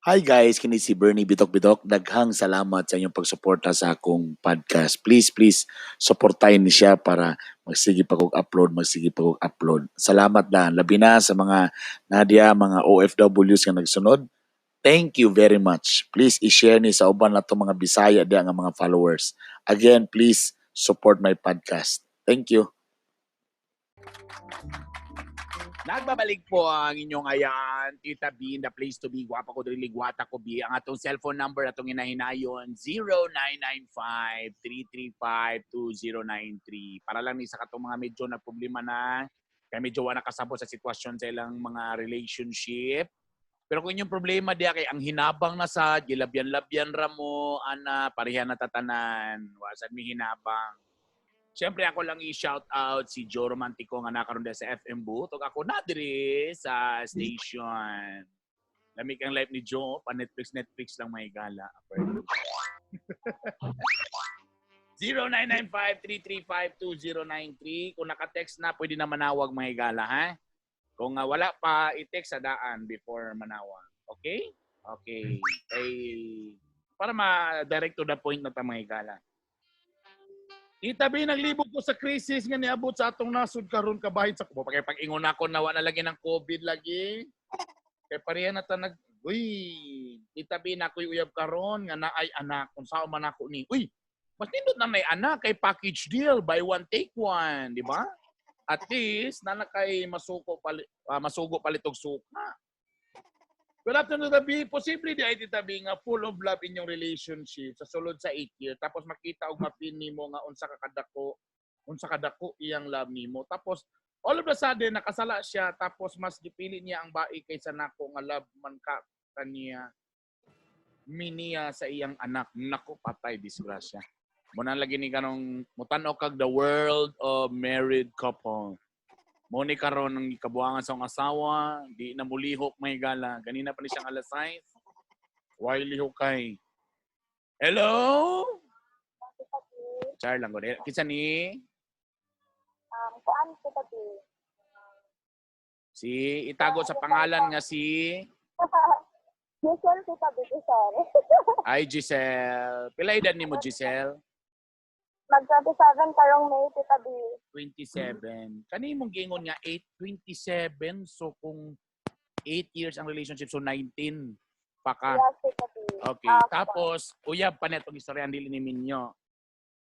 Hi guys, kini si Bernie Bitok Bitok. Daghang salamat sa inyong pagsuporta sa akong podcast. Please, please, suportahin ni siya para magsige pa kog upload, magsige pa kog upload. Salamat na. Labi na sa mga Nadia, mga OFWs nga nagsunod. Thank you very much. Please i-share ni sa uban nato mga Bisaya diya nga mga followers. Again, please support my podcast. Thank you. Nagbabalik po ang inyong ayan, Tita B in the place to be. Gwapa ko diri, gwata ko B. Ang atong cellphone number atong hinahinayon 0995-335-2093. Para lang ni sa katong mga medyo na problema na kay medyo wala nakasabot sa sitwasyon sa ilang mga relationship. Pero kung inyong problema diya kay ang hinabang na sa gilabyan-labyan ra mo ana pareha na tatanan, wa sad mi hinabang. Siyempre ako lang i-shout out si Joe Romantico nga nakaroon diri sa FM booth ug ako na diri sa station. Lamig ang life ni Joe, pa Netflix Netflix lang may gala. 0995-335-2093. Kung naka-text na, pwede na manawag mga higala, ha? Kung wala pa, i-text sa daan before manawag. Okay? Okay. Kay, para ma-direct to the point na ta mga higala. Tita B, naglibog ko sa krisis nga niabot sa atong nasod karon kabahin sa kubo. Kay pag-ingon ako na na lagi ng COVID lagi. Kay pareha na ta nag. Uy, Tita B, na ako'y uyab karon nga naay anak kung sao man ako ni. Uy, mas nindot na may anak kay package deal, buy one take one, di ba? At least na kay masuko pali, masugo palit og suka. Good afternoon, Tita B. Posible di ay, Tita B, nga full of love inyong relationship sa sulod sa 8 years. Tapos makita og mapin nimo nga unsa kadako iyang love nimo. Tapos all of a sudden nakasala siya, tapos mas gipili niya ang bai kaysa nako nga love man ka kaniya miniya sa iyang anak. Nako, patay disgrasya. Muna lagi ni kanong mutan-aw kag the world of married couple. Mo ni karon ang ikabuangan sa akong asawa, di na mulihok may gala. Ganina pa ni siyang alas 6. Why lihok kay? Hello? Char lang gud. Kinsa ni? Kuan, Tita B. Si itago sa pangalan nga si Giselle, Tita B, Giselle. Ay, Giselle. Pila edad nimo, Giselle? Mag 27 karong May, Tita B. 27. Kani mong giingon nga 8 27, so kung 8 years ang relationship, so 19 pa ka. Yes, Tita B. Okay. Ah, Tapos uyab pa netong istorya dili ni minyo.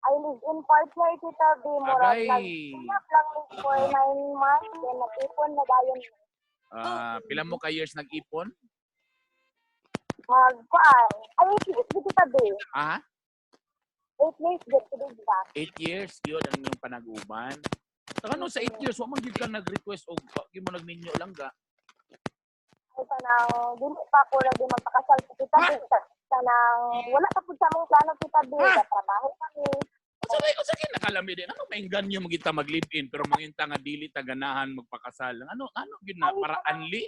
I live in partner, Tita B. Murag Agay. Nag lang mi for 9 months, then nag-ipon na dayon. Ah, pila mo ka years nag-ipon? Mag kuan. Ay, 8 years, Tita B. Ah, 8 years, get to be exact. 8 years yun ang inyong panaguban. Saka no, sa 8 years, wa man gyud ka nag-request og wa gyud mo nagminyo lang ga. Ay, kanang, dili pa ko lagi magpakasal sa Tita B. Kanang, wala pa pud sa among plano, Tita B. Ha? Trabaho kami. Unsa kay nakalami din? Ano maingganyo mo kita mag-live-in pero manginta nga dili ta ganahan magpakasal? Ano ano gyud na para anli?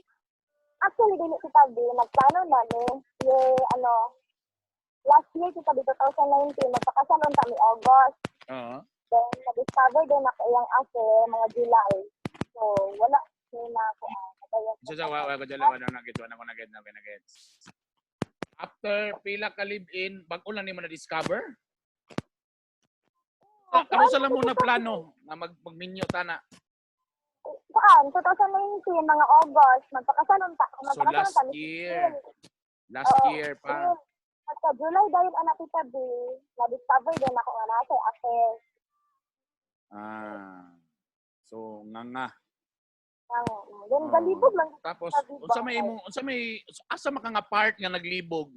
Actually, dili, Tita B. Nagplano na mi. Year, ano, last year, Tita B, 2019, magpakasal unta mi August. Oo. Then, na-discover din ako iyang affair, mga July. So, wala ni na ako. Nadayon So sa wa wa ko dyan, wa na nagets, wa na ko nagets, na ko nagets. After pila ka live-in, bag-o lang nimo na-discover? Ah, karon sa lang mo na plano nga magminyo tana? Kuan, 2019, mga August, magpakasal unta. So Magpakasal last unta mi. year, last Oo. year pa. Then, pagka July dayon anak, Tita B, na-discover din ako nga nasa affair. Ah. So nga nga. Ang, then, Oo. galibog lang. Tapos Sabi ba, unsa may imong unsa may asa maka nga part nga naglibog?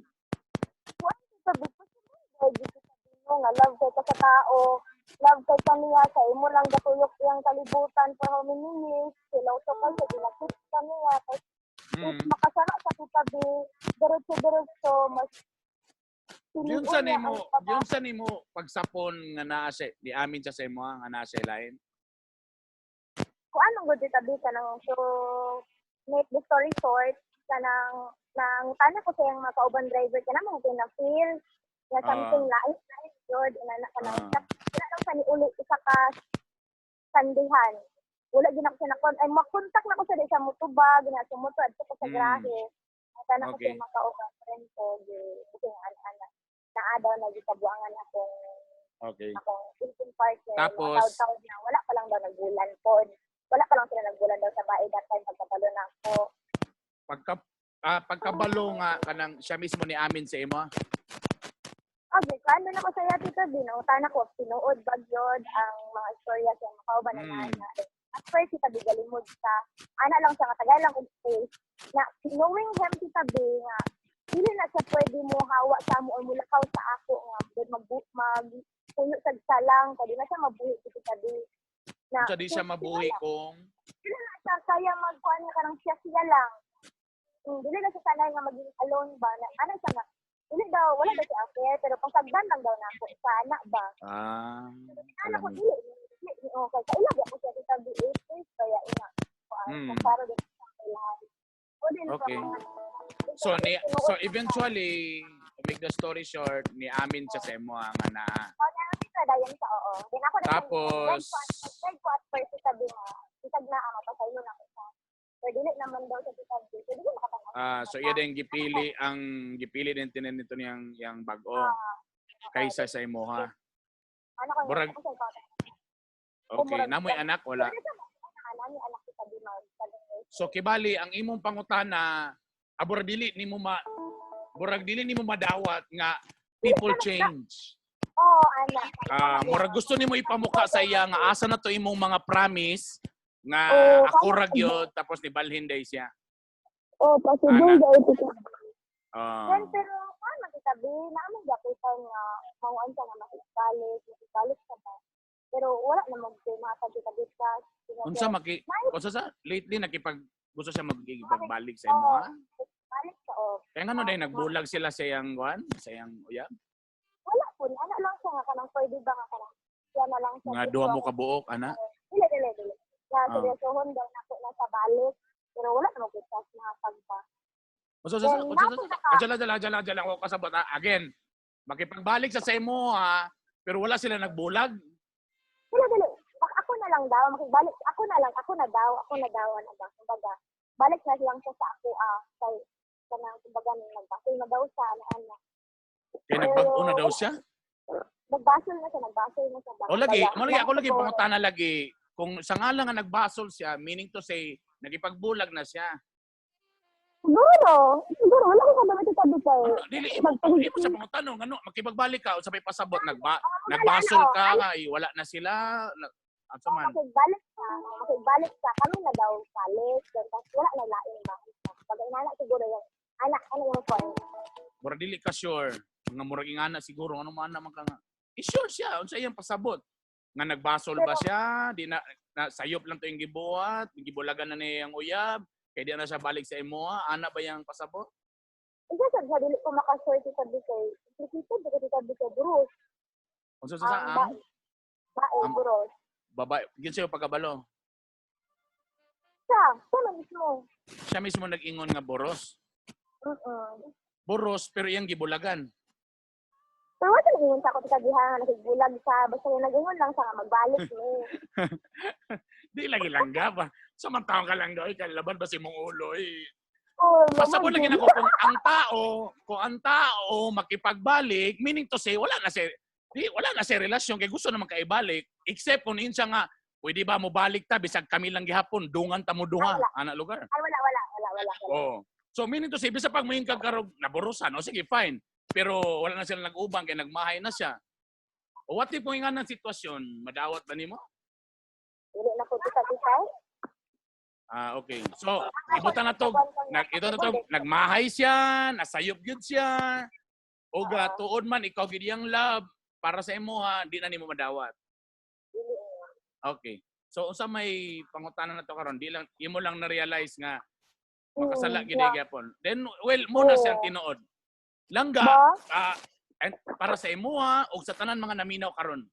Tita B, possible dahil dito sa Ginoo nga love kay ka sa tao, love kay ka niya, sa imo lang gatuyok iyang kalibutan for how many years, siloso ka sa ginakit ka niya, tapos if makasala sa Tita B, diretso-diretso, mas Yun piliun sa niya nimo, ang babae. yun sa nimo pagsapon nga naa siya, di amin siya sa imo nga naa siya lain. Kung anong good, Tita B, kanang so make the story short, kanang nang tana ko sa iyang mga kauban driver kana mo na feel nga something lain lain jud inana kanang wala lang sa niuli isa ka sandihan. Wala gid ako siya nakon ay makontak na ko sa di sa mutubag na sumuto adto ko sa grahe. Nangutana ko sa mga kauban friend ko, gi booking ana naa daw na gikabuangan akong akong sleeping partner. Tapos? Mga taon na wala pa lang daw nagbulan pod. Wala pa lang sila nagbulan daw sa bae that time pagkabalo na ako. Pagkabalo nga kanang siya mismo ni amin sa imo. Okay, kano na ko sa iya, Tito B, nangutana ko, tinuod ba gyud ang mga istorya sa mga kauban na na. At first, Tita B, galimod sa, ana lang siya, katagal lang kong space, na knowing him, Tita B, nga, dili na siya pwede mo hawa sa amo or mulakaw sa ako, nga, mag, mag, puyo sa salang, kaya di na siya mabuhi, Tita B. Na, Unsa di siya mabuhi kung dili na siya kaya magkuan nga kanang siya siya lang. Dili na siya sanay nga maging alone ba na ano siya nga dili daw wala daw siya affair pero pasagdan lang daw nako sa anak ba. Ano ko dili dili okay sa ila ko siya kita bi 8 years kaya ina kuan para din sa kailangan. O din So eventually, to make the story short, ni amin siya sa imo nga na. Oh, na siya dayon sa oo. Then ako na Tapos ko at first sabi nga bisag na ang mapasaylo na ko siya. Pero dili naman daw sa Tita B. So, dili makatanaw. So iya din gipili ang gipili din tinan nito niyang yang bag-o kaysa sa imuha. Ano ko Murag- ako siya ipapatanaw. Okay, namoy anak wala. Pero sa mga anak ni anak Tita B mag 7 years. So kibali ang imong pangutana abura dili nimo ma murag dili nimo madawat nga people change. Oo, anak. Murag gusto nimo ipamuka sa iya nga asa na to imong mga promise nga Oo, ako ra gyud tapos ni balhin day siya. Oo, possible Anak. daw ito. Then, pero, paano Tita B, naamang gapitan nga, mauan siya nga makibalik siya ba? Pero wala namang matag Tita B ka. Unsa maki unsa sa lately nakipag gusto siya magipagbalik sa imo ha? Balik siya, oh. Kaya ngano day nagbulag sila sa iyang kuan, sa iyang uyab? Wala po. Anak lang siya nga kanang pwede ba nga kanang siya na lang siya. Nga duha mo ka buok ana. Dili, dili, dili. Na seryosohon daw nako na sa balik. Pero wala namang kitas mga pagba. Unsa sa Then, unsa sa napo na ka. Ajala jala jala jala ko kasabot ha. Again, makipagbalik sa imo ha, pero wala sila nagbulag. Dili, dili. Ako na lang daw, makibalik. Ako na lang, ako na daw, ano ba? Kumbaga, balik na lang siya sa ako, kay, kanang, kumbaga, nagbasol na daw siya, ano, ano. Kaya nagbag-o na daw siya. Nagbasol na siya, nagbasol na siya. O lagi, Kumbaga, mo lagi ako lagi siguro, pangutana lagi kung sa nga lang nga nagbasol siya, meaning to say nagipagbulag na siya. Siguro, siguro, wala ko kadamit sa sabi ko. Ano, dili imo imo sa pangutanong ano makipagbalik ka o sabay pasabot nagbasol ka ay wala na sila na, unsa man. Makigbalik siya, kami na daw balik, then, tapos wala na lain ba. Pag inana siguro yung, anak, ano yung point. Murag dili ka sure. Nga murag ingana siguro ano man naman ka nga. I-sure siya unsa iyang pasabot. Nga nagbasol ba siya? Di na, na sayop lang to yung gibuhat, gibulagan na niya ang uyab, kay di na siya balik sa imoha, ana ba yang pasabot? Isa sa siya, dili ko makasure sa sabi kay, implicated ba kasi sabi kay Bruce? Unsa sa Ang ang bae, ang- Bruce. babae, yun sa'yo pagkabalo. Siya, siya na mismo. Siya mismo nag-ingon nga boros. Boros pero iyang gibulagan. Pero wala nag-ingon sa ako sa sabihan, nakigbulag siya, basta yung nag-ingon lang siya nga magbalik ni. Di lagi langga ba? Sa man taong ka lang daw, kalaban ba si mong ulo eh. Oh, Pasabot lagi nako kung ang tao makipagbalik, meaning to say wala na siya di wala na siya relasyon kay gusto naman kaibalik except kung insa nga pwede ba mo balik ta bisag kami lang gihapon dungan ta mo duha ana lugar. Ay, wala, wala, wala, wala. Wala. Oh. So meaning to say bisag pag moingkag karog naburusan, o sige fine. Pero wala na sila nag-ubang kay nagmahay na siya. O what if kung nga ng sitwasyon, madawat ba nimo? Dili na ko kita bitay. Ah, okay. So, ibutan na to. Ito na to, nagmahay siya, nasayop gyud siya. Oga, tuod man ikaw gid iyang love para sa imuha, di na nimo madawat. Okay. So unsa may pangutana na to karon, di lang imo lang na-realize nga makasala gid gyapon. Then well, muna siyang tinuod. Langga, and para sa imuha ug sa tanan mga naminaw karon.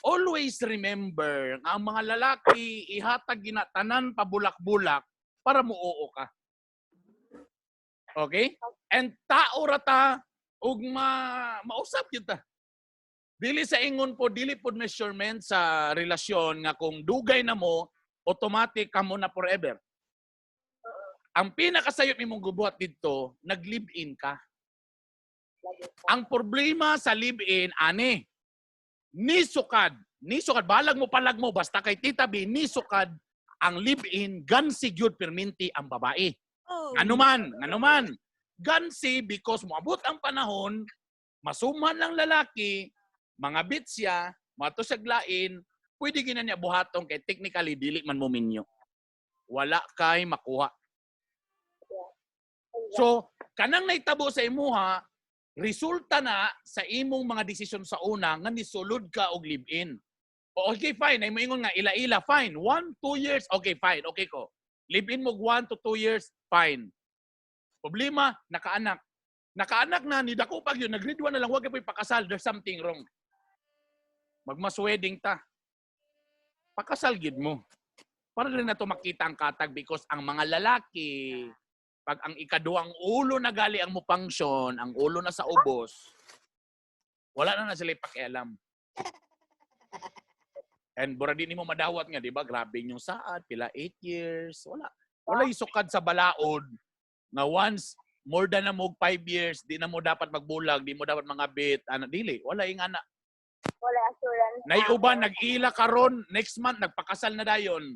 Always remember nga ang mga lalaki ihatag gina tanan pabulak-bulak para muoo ka. Okay? And tao ra ta ug mausap gyud ta. Dili sa ingon po, dili pod measurement sa relasyon nga kung dugay na mo, automatic ka mo na forever. Ang pinakasayop imong gubuhat didto, nag-live-in ka. Lagi. Ang problema sa live-in, ani, nisukad, nisukad, balag mo palag mo, basta kay Tita B, nisukad, ang live-in, gansi gyud perminti ang babae. Oh. Ano man, gansi because moabot ang panahon, masuman lang lalaki, mga bit siya, mato siya lain, pwede gina niya buhaton kay technically dili man mo minyo. Wala kay makuha. So, kanang naitabo sa imuha, resulta na sa imong mga desisyon sa una nga nisulod ka og live-in. O, okay, fine. Ay moingon nga ila-ila, fine. 1, 2 years, okay, fine. Okay ko. Live-in mo 1 to 2 years, fine. Problema, nakaanak. Nakaanak na, ni dako pag yun, nag-grade 1 na lang, wag ka pakasal, there's something wrong. Magmas wedding ta. Pakasal gid mo. Para rin na to makita ang katag because ang mga lalaki, pag ang ikaduhang ulo na gali ang mupangsyon, ang ulo na sa ubos, wala na na sila pakialam. And bura di nimo madawat nga, di ba? Grabe yung saad, pila 8 years, wala. Wala isukad sa balaod nga once more than na mo 5 years, di na mo dapat magbulag, di mo dapat mga bit, ano, dili, wala yung ana. Wala assurance. Naiuban, nag-ila karon, next month, nagpakasal na dayon.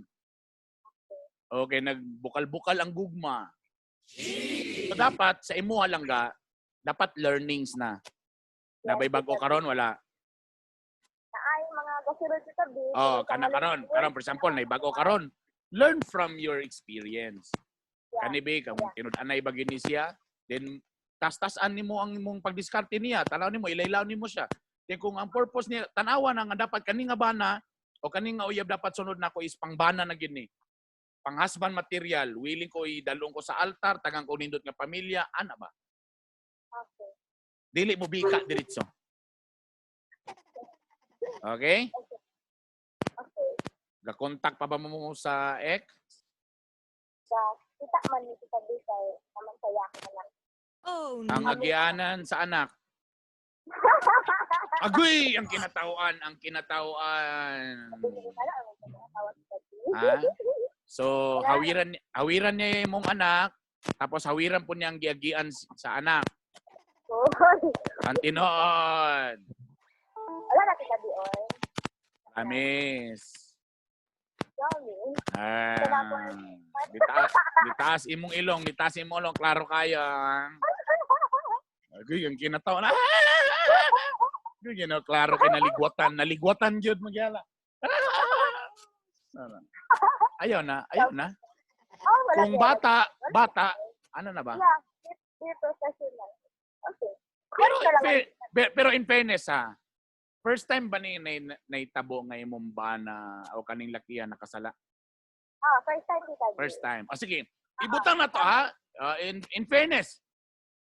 Okay, nagbukal-bukal ang gugma. So dapat, sa imuha lang ga, dapat learnings na. Nabay bago karon wala. Ay, mga gasulod sa tabi. Oh, kana karon. Karon, for example, nay bago karon. Learn from your experience. Kani ba kung tinud-anay ba gyud ni siya, then tas-tasan nimo ang imong pagdiskarte niya, tanaw nimo, ilaylaw nimo siya. Then kung ang purpose niya, tanawa na nga dapat kani nga bana o kani nga uyab dapat sunod nako is pangbana na gyud ni. Pang husband material, willing ko idalong ko sa altar, tagang ko nindot nga pamilya, ana ba? Okay. Dili mo bika diretso. Okay? Okay. Ga-contact pa ba mo sa ex? Sa kita man ni sa tabi kay naman sa yak na lang. Oh, no. Ang agianan sa anak. Agoy, ang kinatawan, ang kinatawaan. Ah? So, hawiran hawiran niya imong anak, tapos hawiran po niya ang giagian sa anak. Ang tinuod. Wala na kita di oy. Promise. Sorry. Ah, ditaas, ditaas imong ilong, ditaas imong ilong, klaro kayo. Ah. Agoy, ang kinatawan. Ah! Agoy, klaro kay naligwatan. Naligwatan gyud magyala. Ah! Ayaw na, ayaw na. Oh, wala Kung siya. bata, bata, ano na ba? Yeah, be professional. Okay. Pero, Kwento lang. pero in fairness ha, first time ba ni naitabo nga imong bana o kaning lakihan nakasala? Ah, first time kita. First time. O sige, ibutang na to ha. In fairness,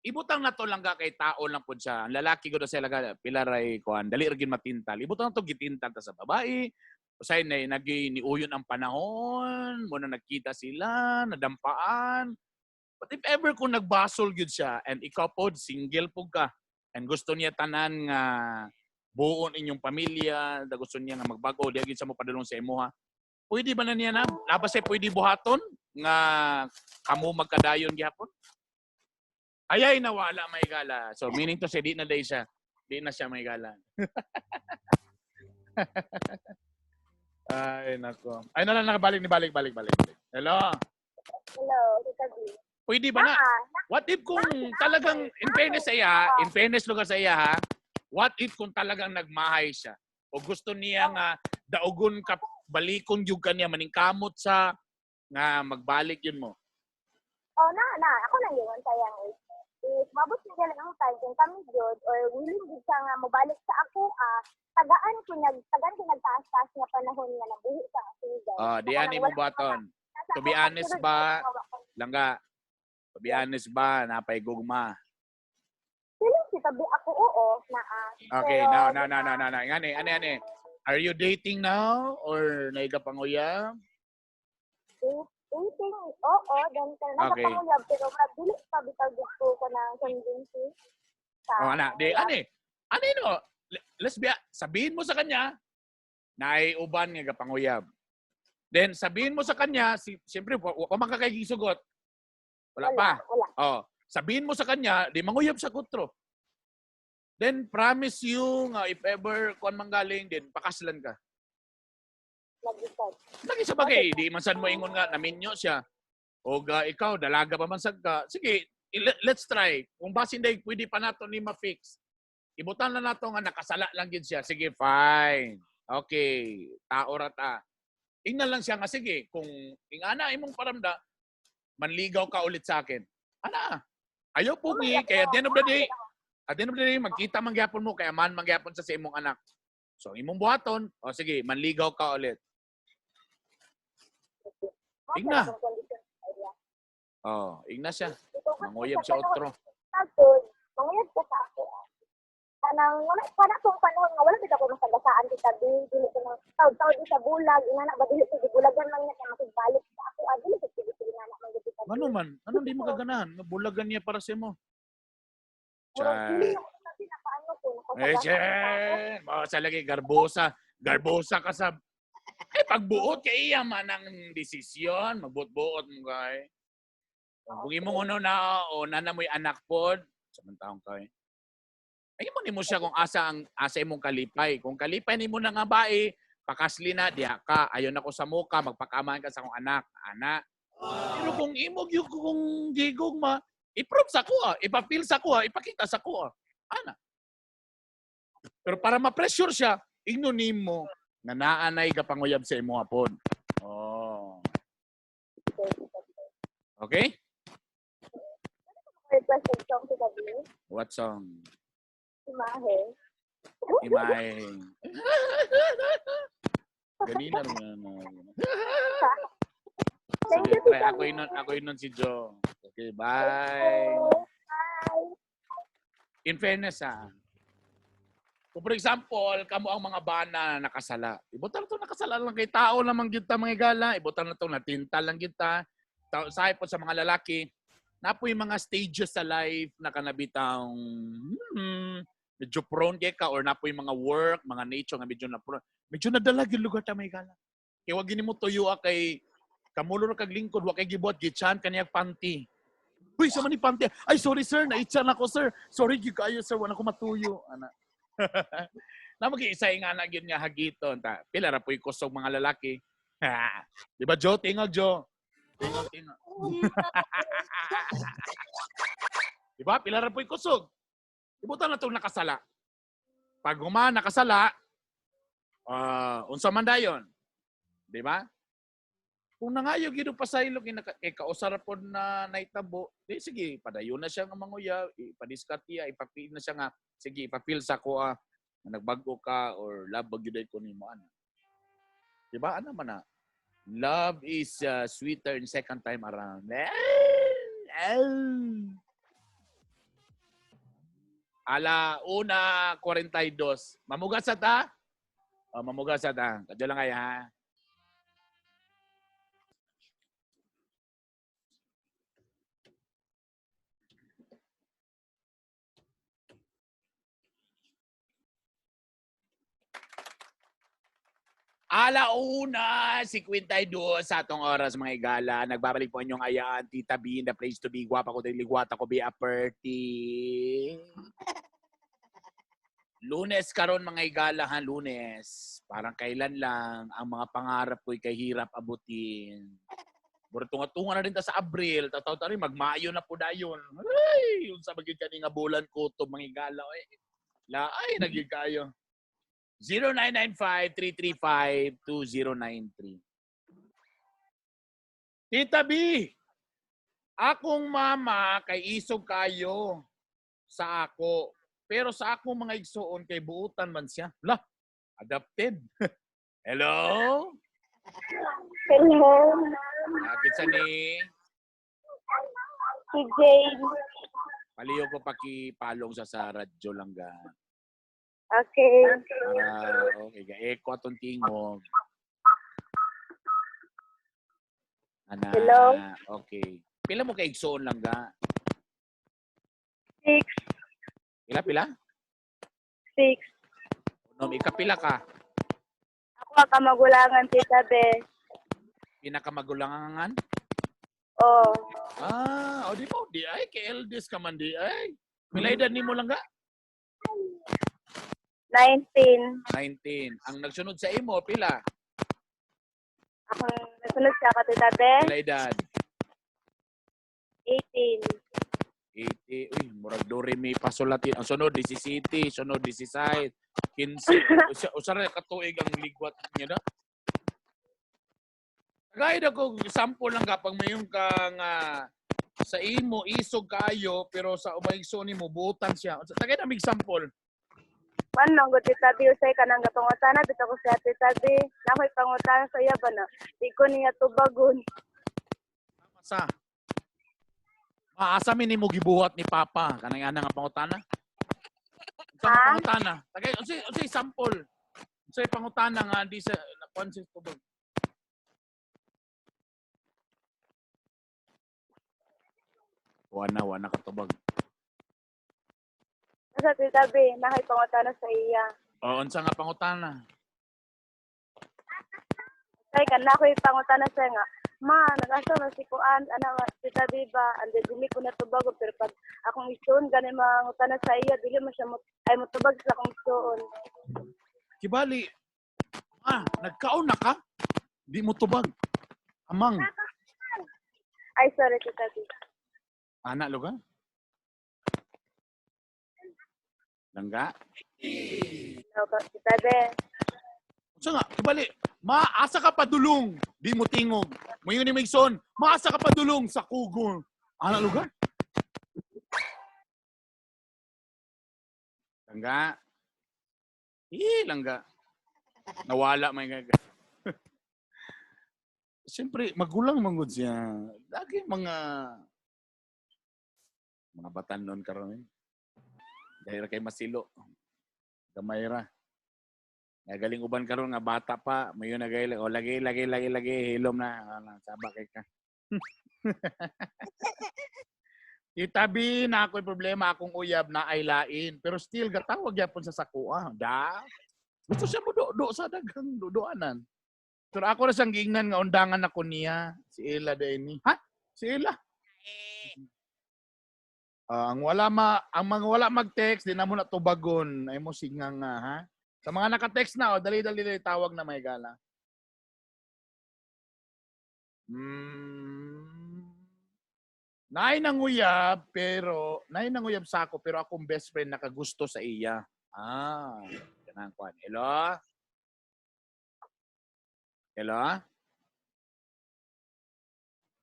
ibutang na to lang ka kay tao lang pud siya. Ang lalaki ko sa laga pila ray kuan, dali ra gyud matintal. Ibutang na to gitintal ta sa babae. Usay na nagi niuyon ang panahon, mo na nagkita sila, nadampaan. But if ever kung nagbasol gyud siya and ikaw pod single pod ka and gusto niya tanan nga buon inyong pamilya, da gusto niya nga magbago, di gyud siya mo padulong sa imuha. Pwede ba na niya na? Naba siya pwede buhaton nga kamo magkadayon gihapon? Ayay nawala may gala. So meaning to say di na day siya. Di na siya may gala. Ay nako. Ay na lang nakabalik ni balik balik balik. Balik. Hello. Hello, Tita B. Pwede ba na? Ah, What if kung talagang in fairness sa iya, in fairness lugar sa iya ha, what if kung talagang nagmahay siya o gusto niya nga daugon ka balikon gyud ka niya maningkamot sa nga magbalik yun mo. Oh, na, na. Ako lang yun, sayang is, if mabot na lang ang time, kung kami good, or willing gud siya nga mobalik sa ako, ah, tagaan ko nagtaas-taas nga panahon nga nabuhi sa single. Oh, di ani mo baton. To be honest ba, Langga, to be honest ba, napay gugma. Feeling si tabi ako, oo, na ah. Okay, Pero, now, now, now, now, now, now. Ngani, ani, ani. Are you dating now or naiga panguyab? Dating, oo, then nagapanguyab, pero mabilis pa bitaw gusto ko ng convincing. Oh, ana, di, ani. Ani no, let's be, sabihin mo sa kanya, naiuban nga gapanguyab. Then sabihin mo sa kanya, si, siyempre, wa man ka kay gisugot. Wala pa. Wala. Oh, sabihin mo sa kanya, di manguyab sa kutro. Then promise you nga if ever kuan manggaling din pakaslan ka. Lagi sad. Lagi sa bagay, di man sad mo ingon nga naminyo siya. O ga ikaw dalaga pa man sad ka. Sige, let's try. Kung basin day pwede pa nato ni ma-fix. Ibutan na nato nga nakasala lang gid siya. Sige, fine. Okay, tao ra ta. Ingnan lang siya nga sige, kung ingana imong paramda, manligaw ka ulit sa akin. Ana. Ayaw pugi kay at the end of the day, at the end of the day, magkita man gyapon mo kay man man gyapon sa imong anak. So imong buhaton, o sige, manligaw ka ulit. Ingna. Oh, ingna siya. Manguyab siya otro. Manguyab ka sa ako. Kanang wala pa na tong panahon nga wala gid ako masagasaan kita bi dili ko nang taud-taud sa bulag ingana ba dili ko gibulagan man niya kay makigbalik sa ako ah, dili ko sige ingana man gid kita. Ngano man? Ano di mo kaganahan? Nga bulagan niya para sa imo. Murag dili ako sabi na paano ko Eh, nakasagasa Chen! Oh, sa lagi, garbosa. Garbosa ka sa... Eh, pagbuot kay iya man ang desisyon. Magbuot-buot mo kay. Kung imong uno na o nana mo'y anak pod, sa man taong kay. Ay mo nimo siya kung asa ang asa imong kalipay. Kung kalipay nimo na nga bae, pakasli na diha ka. Ayon ako sa muka, magpakaman ka sa akong anak, ana. Pero kung imo gyud kung gigugma, i-prove sa kuha, ipa-feel sa kuha, ipakita sa kuha. Ana. Pero para ma-pressure siya, ingno nimo nga naanay ka panguyab sa imo hapon. Oh. Okay? Request og song sa gabi. What song? Imahe. Imahe. Ganina rin na. Thank Sige, you, try. Tita Ako yun, ako yun si Joe. Okay, bye. Bye. In fairness, ah. Kung for example, kamo ang mga bana na nakasala. Ibutan na to nakasala lang kay tao lamang gyud ta mga igala. Ibutan na to natinta lang gyud ta. Sahi po sa mga lalaki, napoy mga stages sa life na kanabitang medyo prone kay ka or napoy mga work, mga nature nga medyo na prone. Medyo nadala gyud lugar ta mga igala. Kay wag gini mo tuyo kay kamulo ra kag lingkod, wa kay gibuhat gitsahan kaniyang panty. Uy, sa man ni panty. Ay, sorry sir, naitsan ako sir. Sorry gyud kaayo sir, wala ko matuyo. Ana. Na mag-iisa nga na gyud nga hagiton ta. Pila ra po'y kusog mga lalaki. Di ba Jo? Tingog Jo. Tingog, tingog. Di ba? Pila ra po'y kusog. Ibutan na itong nakasala. Pag huma nakasala, unsa man dayon. Di ba? Kung nangayo gyud pasaylo kay kausar pod na naitabo, di sige, padayon na siya nga manguya, ipadiskart iya, ipapil na siya nga, sige, ipapil sa ko nga nagbago ka or love ba gyud ko nimo ana. Di ba? Ana man na. Love is sweeter in second time around. Ala 1:42. Mamugas sa ta? O, mamugas sa ta. Kadyo lang ay ha. Ala 1:52 sa atong oras mga igala. Nagbabalik po inyong ayaan, Tita B in the place to be. Gwapa ko dili, gwata ko be a party. Lunes karon mga igala ha, Lunes. Parang kailan lang ang mga pangarap ko'y kahirap abutin. Mura tunga-tunga na rin ta sa Abril, tataw ta rin magmayo na po dayon. Ay, unsa ba gyud kani nga bulan ko to mga igala oy. Laay nagyud kayo. 0995-335-2093. Tita B, akong mama kay isog kayo sa ako. Pero sa akong mga igsuon kay buutan man siya. La, adopted. Hello? Hello. Kinsa ni? Si Jane. Paliyo ko pakipalong sa radyo lang ga. Okay. Para, okay, ga-echo atong tingog. Ana, Hello? Okay. Pila mo kay igsuon lang ga? 6. Pila, pila? 6. Nom, ikapila ka? Ako ang kamagulangan, Tita Be. Pinakamagulangan? Oh, Ah, o di mo di ay kay eldest ka man di ay. Pila edad nimo lang ga? 19. 19. Ang nagsunod sa imo pila? Akong nasunod siya ka, Tita Be, Pila edad? 18. 80. Uy, murag do re mi pasulatin. Ang sunod 17, sunod 16, 15. Usa ra ka tuig ang ligwat niya da. Gaya ko sample lang ka pag mayon ka nga sa imo isog kaayo pero sa umayigso nimo buotan siya. Tagay na mig sample. Kuan man gud, Tita B, usay ka nang gapangutana bitaw ko siya, Tita B. Na ako'y pangutana sa iya ba na. Di ko niya tubagon. Sa Maasa mi nimo gibuhat ni Papa kanang ana nga pangutana. Unsa nga Ha? pangutana? Tagay unsay sample? Unsay pangutana nga di sa nakuan sa tubag? Wala katubag. Sa Tita B, na ako'y pangutana sa iya. O unsa nga pangutana? Usay ka na ako'y pangutana sa iya nga. Ma, nag-asa na si Kuan, ana nga, Tita B ba, ande dili ko na tubagon pero pag akong isuon gani mangutana sa iya dili man siya mo, ay motubag sa akong isuon. Kibali, nagkaon na ka? Di mo tubag. Amang, Ay, sorry, Tita B. ana lugar? Langga? No, Tita B. Unsa nga, kibali, maasa ka padulong, di mo tingog. Mayon ni Migson, maasa ka padulong sa kugo. Ana lugar? Langga. Ih, langga. Nawala may gaga. Siyempre, magulang manggod siya. Lagi mga batan nun karon eh. Dahil kay masilo. Gamay ra. Nagaling uban karon nga bata pa, mayon na gay o lagi lagi lagi lagi hilom na, ano, saba kay ka. Itabi na ako'y problema akong uyab na ay lain, pero still gatawag gyapon sa sakoa. Da. Gusto siya mo do sa daghang duduanan. Pero ako ra siyang giingnan nga undangan ako niya, si Ella ni. Ha? Si Ella? Ang mga wala mag-text, di na mo na tubagon. Ay mo singa nga, ha? Sa mga naka-text na, oh, dali dali dali tawag na may gala. Naay nanguyab pero naay nanguyab sa ako pero akong best friend nakagusto sa iya. Ah, kanang kwan. Hello? Hello?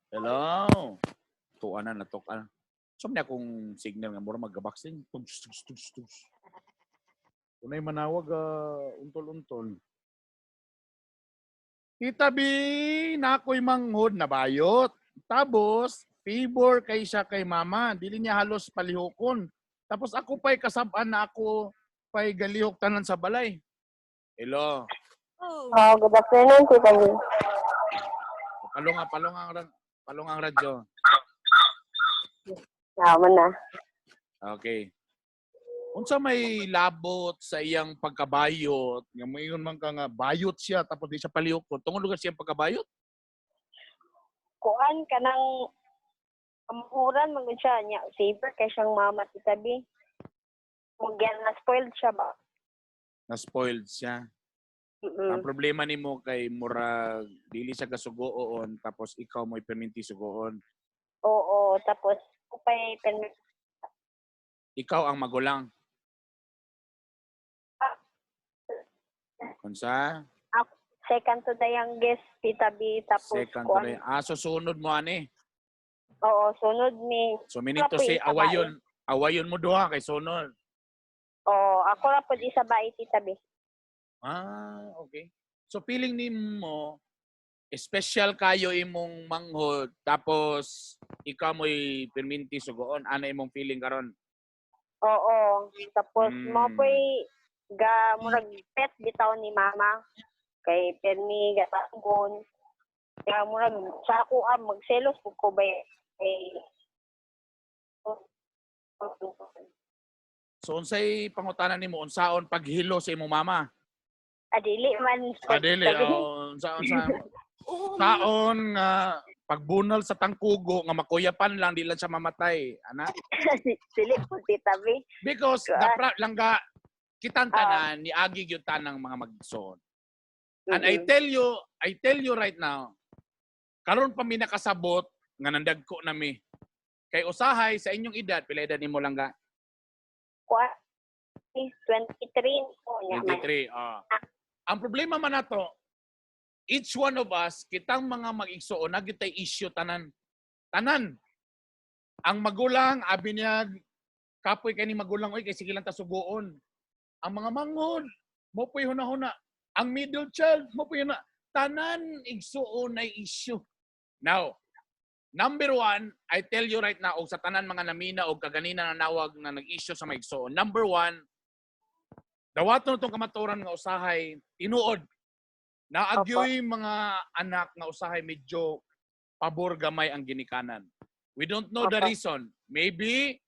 Hello? Tuan na natukan. So man akong signal nga mura maggaboxing. Tugs tugs tugs tugs. Unay manawag untol-untol. Tita B, na ako'y manghod na bayot. Tapos, favor kay siya kay mama. Dili niya halos palihukon. Tapos ako pa'y kasab-an na ako pa'y galihok tanan sa balay. Hello. Oh, good afternoon, Tita B. Palong ang radyo. Tama na. Okay. Unsa may labot sa iyang pagkabayot? Nga moingon man ka nga bayot siya tapos di siya palihukon. Tungod lugar siyang pagkabayot? Kuan ka ng amuran man gud siya niya saver kay siyang mama, Tita B. Mugyan na spoiled siya ba? Na spoiled siya. Ang problema nimo kay murag dili siya kasugoon tapos ikaw mo'y perminti sugoon. Oo, tapos upay pen Ikaw ang magulang. Unsa? Second to the youngest, Tita B, tapos Second to the so sunod mo ani. Oo, sunod mi. So meaning to say isa ba awayon, awayon mo duha kay sunod. Oo, ako ra pud isa ba, Tita B. Ah, okay. So feeling nimo special kayo imong manghod tapos ikaw mo'y perminti sugoon, ana imong feeling karon? Oo, tapos mo po'y ga murag pet bitaw ni mama kay permi gatanggon. Kaya murag sa ako ah, magselos pud ko ba eh. So unsay pangutana nimo unsaon paghilo sa imong mama? Adili man. Adili, oh, unsaon sa saon nga pagbunal sa tangkugo nga makuyapan lang, di lang siya mamatay, ana. Dili po, Tita B. Because the langga kitang tanan niagi gyud tanang mga magigsuon. And I tell you right now, karon pa mi nakasabot nga nandagko na mi. Kay usahay sa inyong edad, pila edad nimo, langga? Kuan 23 po niya. 23. Ah. Ang problema man nato, each one of us, kitang mga mag-igsuon, naa gyud tay issue tanan. Tanan. Ang magulang, abi niya, kapoy kay ni magulang, oy, kay sige lang ta suguon. Ang mga manghod, mao po'y huna-huna. Ang middle child, mao po'y huna. Tanan igsuon na issue. Now, number one, I tell you right now, og sa tanan mga namina og kaganina na nawag na nag-issue sa mga igsuon. Number one, dawaton itong kamaturan nga usahay tinuod. Naa gyoy mga anak nga usahay medyo pabor gamay ang ginikanan. We don't know the reason. Maybe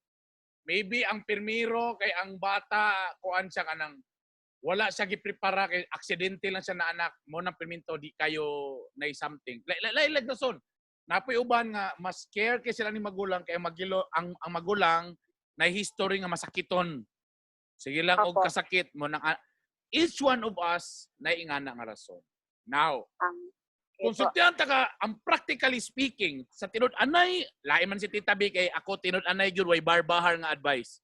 ang pirmiro kay ang bata kuan siya kanang wala siya giprepara kay aksidente lang siya na anak mo nang pirminto di kayo na something. Like rason. Napoy uban nga mas care kay sila ni magulang kay magilo ang magulang na history nga masakiton. Sige lang og kasakit mo nang each one of us na ingana nga rason. Now, kung sultihan ta ka, ang practically speaking, sa tinud anay, lain man si Tita B kay ako tinud anay gyud way barbahar nga advice.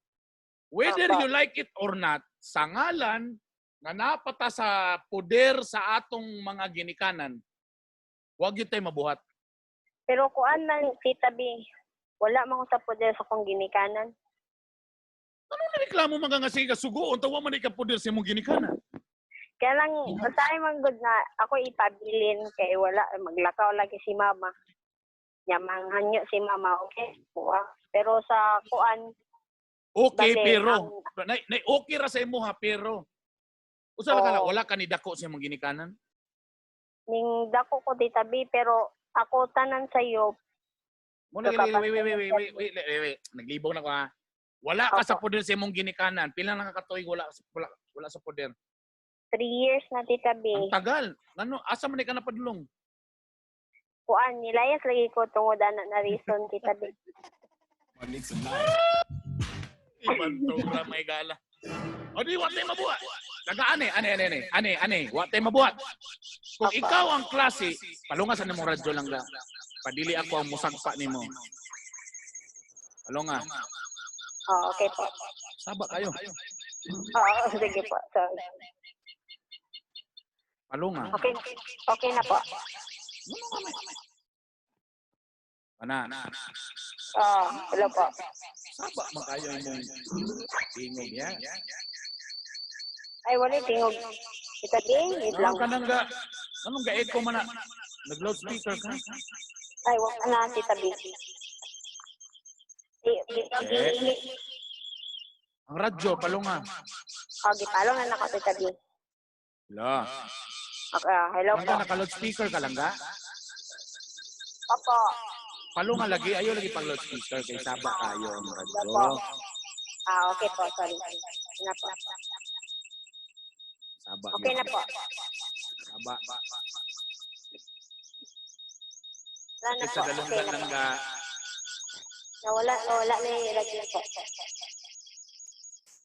Whether you like it or not, sa ngalan nga napata sa poder sa atong mga ginikanan, wag gyud tay mabuhat. Pero kuan man, Tita B, wala man ko sa poder sa akong ginikanan. Ano na reklamo mga nga sige ka suguon, tawa man ka poder sa imong ginikanan? Kaya lang, usahay man gud na ako ipabilin kay wala, maglakaw lagi si mama. Nya manghanyo si mama, okay. Kuha. Pero sa kuan, Okay, bale, pero na, okay ra sa imo ha, pero usa ra ka na, Oo. Wala ka ni dako sa imong ginikanan. Ning dako ko, Tita B, pero ako tanan sa iyo. Mo na wait, wait, wait, wait, wait, wait, wait, wait, wait. Naglibog na ko ha. Wala ka sa poder sa imong ginikanan. Pila na ka katuig wala sa poder? 3 years na, Tita B. Ang tagal. Ngano asa man ka napadulong? Kuan, nilayas lagi ko tungod ana na reason, Tita B. Ibantog ra may gala. O di wa tay mabuhat. Laga ane, ane, ane, ane, ane, ane, wa tay mabuhat. Kung ikaw ang klase, palunga sa nimong radyo lang ga. Padili ako ang musagpa nimo. Palunga. Oh, okay po. Saba kayo. Oo, sige po. Sorry. Palunga. Okay, okay na po. Ana. Oh, hello po. Saba man kayo imong tingog ya. Ay, wala tingog. Tita B, wait lang. Anong kanang ga? Anong ga echo man na? Nag loudspeaker ka? Ay, wala na, Tita B. Di, Eh. di, Ang radyo, palunga. Oh, gipalong na nako, Tita B. La. Okay, hello po. Langga, naka loudspeaker ka lang ga? Opo. Palunga lagi, ayo lagi pag loudspeaker kay saba kayo ang radyo. Opo. Ah, okay po, sorry. Na po. Saba. Okay na po. Saba. Wala na Sa po. Okay dalunggan na lang po. ga. Nawala na yung radyo po.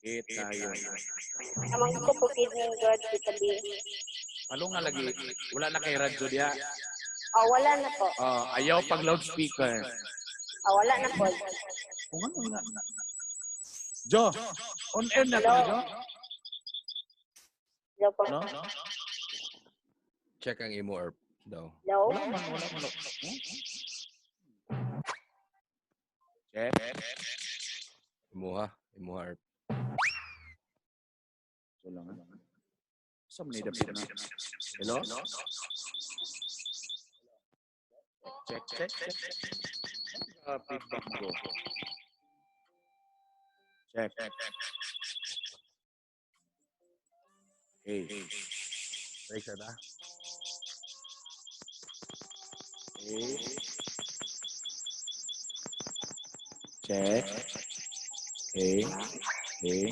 It tayo. Amang ko po kidney God, Tita B. Palunga lagi. Wala na kay radyo diha. Ah, wala na po. Oh, ayaw pag loudspeaker. Ah, wala na po. Kung ano nga. Jo, on air na to, Jo. Hello po. No? Check ang imo erp daw. Hello? Wala man, wala man. Check. Imuha, imuha erp. Wala nga. Sa man na. Hello? Check, check, check. Feedback ko. Check. Hey. Break sa ta. Hey. Check. Hey. Hey.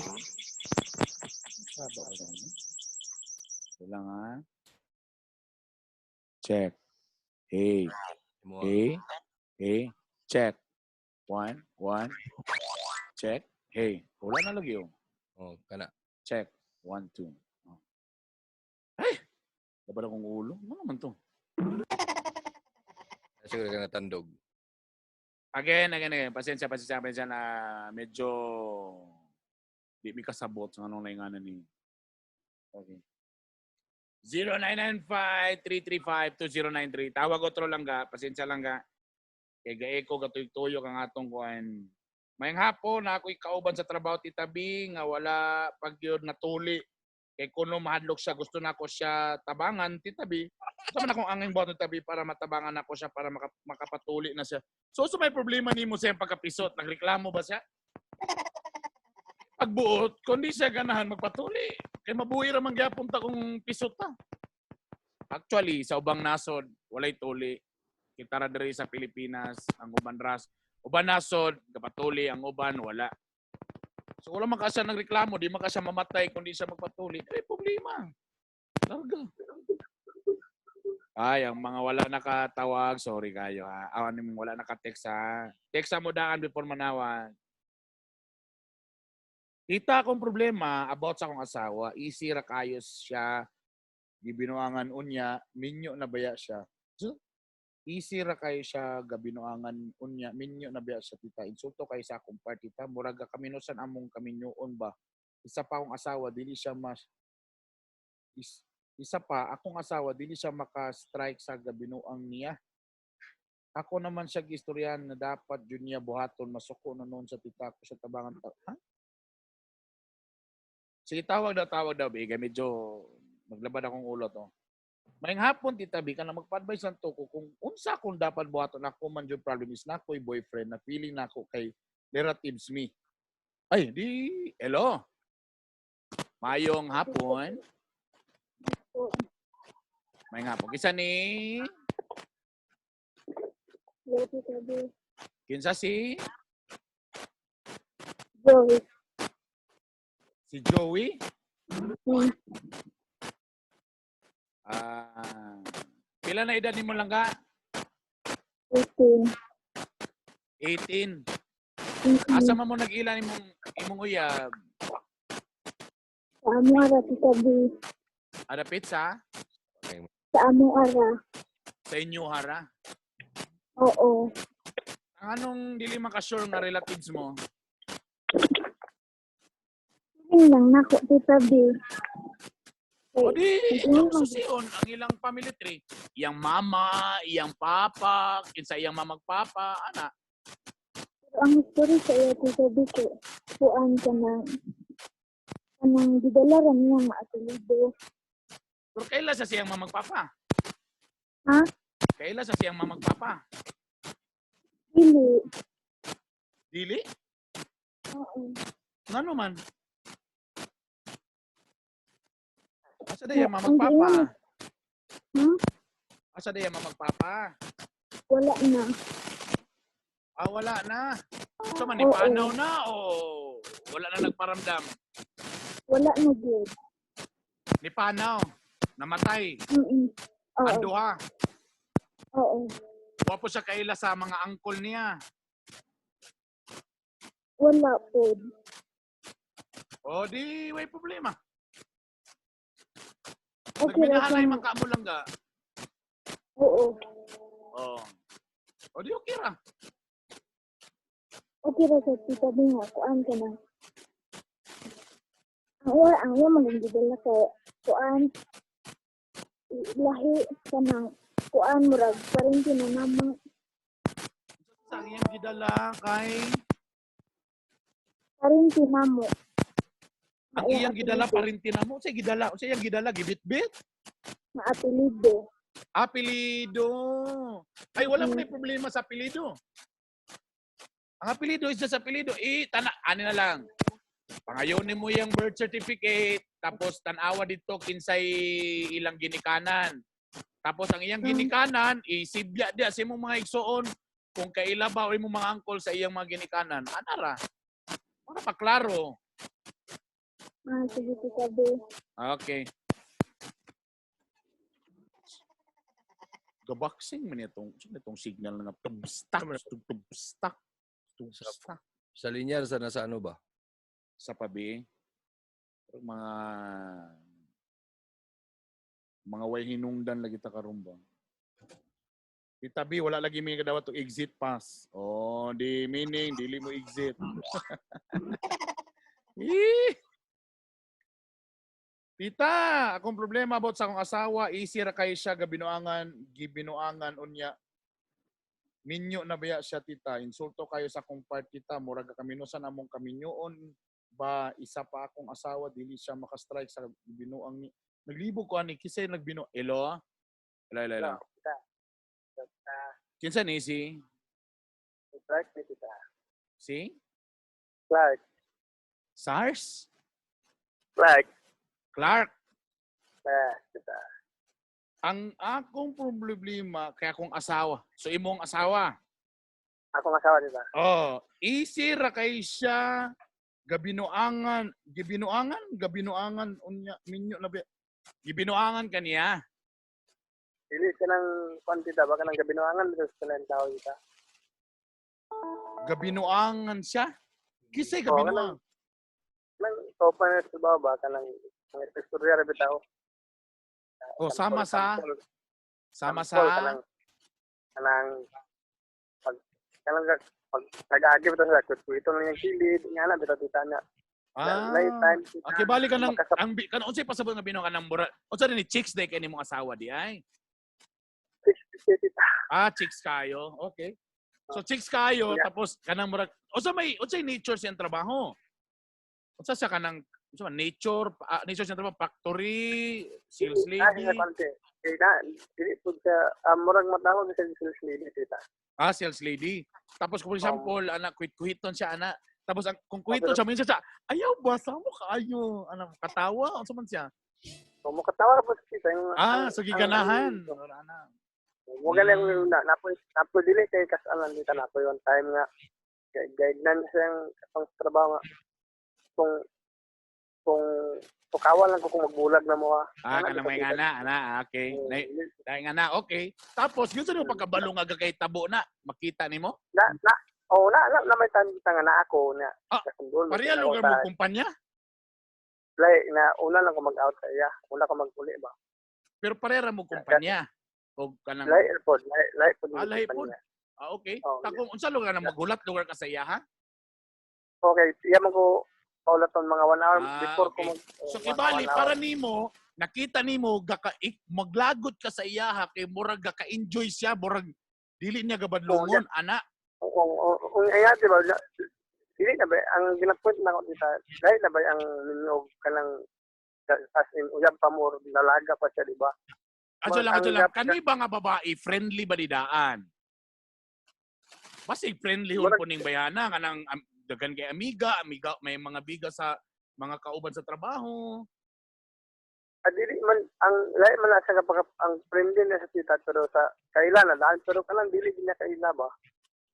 Saba ko lang. Wala nga. Check. Hey. Imuha. Imuha. Okay. Okay. Check. One, one. Check. Hey, wala na lagi oh. Oh, kana. Check. One, two. Oh. Ay! Dapat akong ulo. Ano naman to? Siguro ka natandog. Again, again, again. Pasensya, pasensya, pasensya na medyo di mi kasabot sa anong nainganan ni. Okay. 0995-335-2093. Tawag otro lang ga. Pasensya lang ga. Kay gaeko gatuy-tuyo kang atong kuan. Mayang hapon na ako'y kauban sa trabaho, Tita B, nga wala pagyud natuli. Kay kuno mahadlok siya, gusto na ako siya tabangan, Tita B. Sa man akong anging buhat, Tita B, para matabangan ako siya para makapatuli na siya. So, so may problema nimo sa iyang pagkapisot, nagreklamo ba siya? Pagbuot, kundi siya ganahan magpatuli. Kay mabuhi ra man gyapon ta kung pisot ta. Actually, sa ubang nasod, walay tuli. Kita ra diri sa Pilipinas, ang uban ras. Uban nasod, kapatuli, ang uban wala. So wala man ka siya nagreklamo, di man ka siya mamatay kung di siya magpatuli. Ay, problema. Larga. Ay, ang mga wala nakatawag, sorry kayo ha. Awan nimong wala naka-text ha. Text mo daan before manawag. Tita, akong problema about sa akong asawa, easy ra kayo siya. Gibinuangan unya, minyo na baya siya. So, easy ra kayo siya gabinuangan unya, minyo na baya siya, tita. Insulto kayo sa akong part, tita. Murag kaminusan among kaminyoon ba. Isa pa akong asawa, dili siya mas isa pa akong asawa dili siya maka-strike sa gabinuang niya. Ako naman siya gistoryahan na dapat jud niya buhaton, masuko na noon sa tita ko sa tabangan ta. Ha? Sige, tawag daw, Biga. Medyo maglabad akong ulo to. Maayong hapon, Tita B, ka na magpa-advise lang to ko kung unsa akong dapat buhaton. Ako man jud problem is na ako'y boyfriend na feeling na ako kay relatives me. Ay, di, hello. Mayong hapon. Mayong hapon. Kinsa ni? Hello, Tita B. Kinsa si? Joey. Si Joey? Hmm. Ah, pila na edad nimo lang ka? 18. 18. Mm-mm. Asa man mo nag-ila nimong imong uyab? Sa among ara, Tita B. Adapit sa Sa among ara. Sa inyo hara. Oo. Ang anong dili maka-sure nga relatives mo? Feeling lang nako, Tita B. O di, Ay, susion ang ilang family tree. Iyang mama, iyang papa, kinsa iyang mamagpapa, ana. Pero ang history sa iya, Tita B, kay kuan ka ng kanang gidala ra niya nga apelyido. Pero kaila sa siyang mamagpapa? Ha? Kaila sa siyang mamagpapa? Dili. Dili? Oo. Ngano man? Asa day ang Ang mamagpapa? Hmm? Asa day ang mamagpapa? Wala na. Ah, wala na. So man, Oo. ipanaw na o wala na nagparamdam? Wala na gyud. Nipanaw. Namatay. Oo. Ang duha. Oo. Wa po siya kaila sa mga angkol niya. Wala po. O di, way problema. Okay ra Nagminahalay siya. man ka mo lang ga. Oo. Oo. O di okay ra. Okay ra sa Tita B nga kuan ka na. Ang iya man ang gidala kay kuan lahi kanang kuan murag parente na namang Sa iyang gidala kay parente namo. ang iyang gidala parinti na mo. Sa gidala, sa iyang gidala gibitbit. Nga apelyido. Apelido. Ay, wala mo na problema sa apelido. Ang apelido is just apelido. Eh, tana, ani na lang. Pangayon mo yung birth certificate, tapos tanawa dito kinsay ilang ginikanan. Tapos ang iyang ginikanan, isibya diya sa imong mga igsoon kung kaila ba o imong mga angkol sa iyang mga ginikanan. Anara. Para paklaro. Ah, sige, Tita B. Okay. Gaboxing man itong itong signal nga tubstak, tubstak, tubstak. Sa linyar sa nasa ano ba? Sa pabi. Pero mga way hinungdan lagi ta karon ba. Tita B, wala lagi may kadawat to exit pass. Oh, di meaning dili mo exit. Ih! Tita, akong problema about sa akong asawa, easy ra kay siya gabinuangan, gibinuangan unya. Minyo na baya siya, tita. Insulto kayo sa akong part, tita. Murag kaminusan among kaminyoon ba isa pa akong asawa dili siya makastrike sa binuang ni. Naglibog ko ani kisay nagbinu. Hello? Hello, hello, hello. Tita. Kinsa ni si? Clark ni tita. Si? Clark. SARS? Clark. Clark. Ah, tita. Ang akong problema kay akong asawa. So imong asawa. Akong asawa, tita. Oh, easy ra kay siya gabinuangan, gibinuangan, gabinuangan unya minyo na ba? Gibinuangan kaniya. Dili ka ng kwan, tita. Baka nang gabinuangan dito sa kanang tao, tita. Gabinuangan siya. Kisay Oo, gabinuangan. Nang topa na sa baba, baka nang ang istorya ra bitaw. Oh, sama sa sama sa Kanang kanang pag kanang pag nag-aagi bitaw sa kuit lang yung kilid, nga na bitaw tita na. Ah. Night time, tita. Okay, bali ka ng ang kan unsay pasabot nga binuangan ng mura. Unsa ni chicks day kay nimong asawa di ay? Six, tita. Ah, chicks kayo. Okay. So chicks kayo tapos kanang murag unsa may unsay nature siyang trabaho? Unsa siya kanang unsa man nature nature siyang trabaho, factory, sales Ah, lady? siya konti. Eh, na, dili pud siya, murag matawag siya sales lady, tita. Ah, sales lady. Tapos kung for example, anak kuhit-kuhiton siya ana. Tapos ang kung kuhiton Pero- siya minsan siya, ayaw ba sa mo kaayo, ana katawa unsa man siya? So, mukatawa ra po siya, tita. Yung, Ah, so giganahan. Ana. Mo galing na napo napo dili kay kasalan dita napo yung time nga guide nan siyang katong sa trabaho nga kung tukawan lang ko kung magbulag na mo ha. Ah, Ana, kanang may tita. ngana, ana, okay. Dai nga na, okay. Tapos yun sa nimo pagkabalo nga kay tabo na, makita nimo? Na na oh na na, na may time kita nga na ako na Ah, kasundol. Pareha lugar mo kumpanya, Lay, na una lang ko mag-out sa iya, una ko mag-uli ba. Pero pareha mo kumpanya. O kanang Lay pod, lay lay pod. Ah, lahi pod. Ah, okay. Oh, Takong unsa lugar na magulat lugar ka sa iya ha? Okay, iya man ko paulaton mga 1 hour Ah, before okay. ko mag So one- kibali 1 hour. para nimo nakita nimo gaka maglagot ka sa iya ha kay murag gaka-enjoy siya, murag dili niya gabadlongon ana. Oo, oo, oo, iya, di ba? Dili na ba ang ginapoint na ko dita, dahil na ba ang minyo kanang as in uyab pa mo or lalaga pa siya, di ba? Ato lang, ato Ang lang. Kani ba nga babae friendly ba di daan? Basig friendly hon po ning bayana kanang daghan kay amiga, amiga may mga biga sa mga kauban sa trabaho. Ah, dili man ang lahi man na siya kapag ang friendly na sa tita pero sa kaila na daan pero kanang dili din niya kaila ba.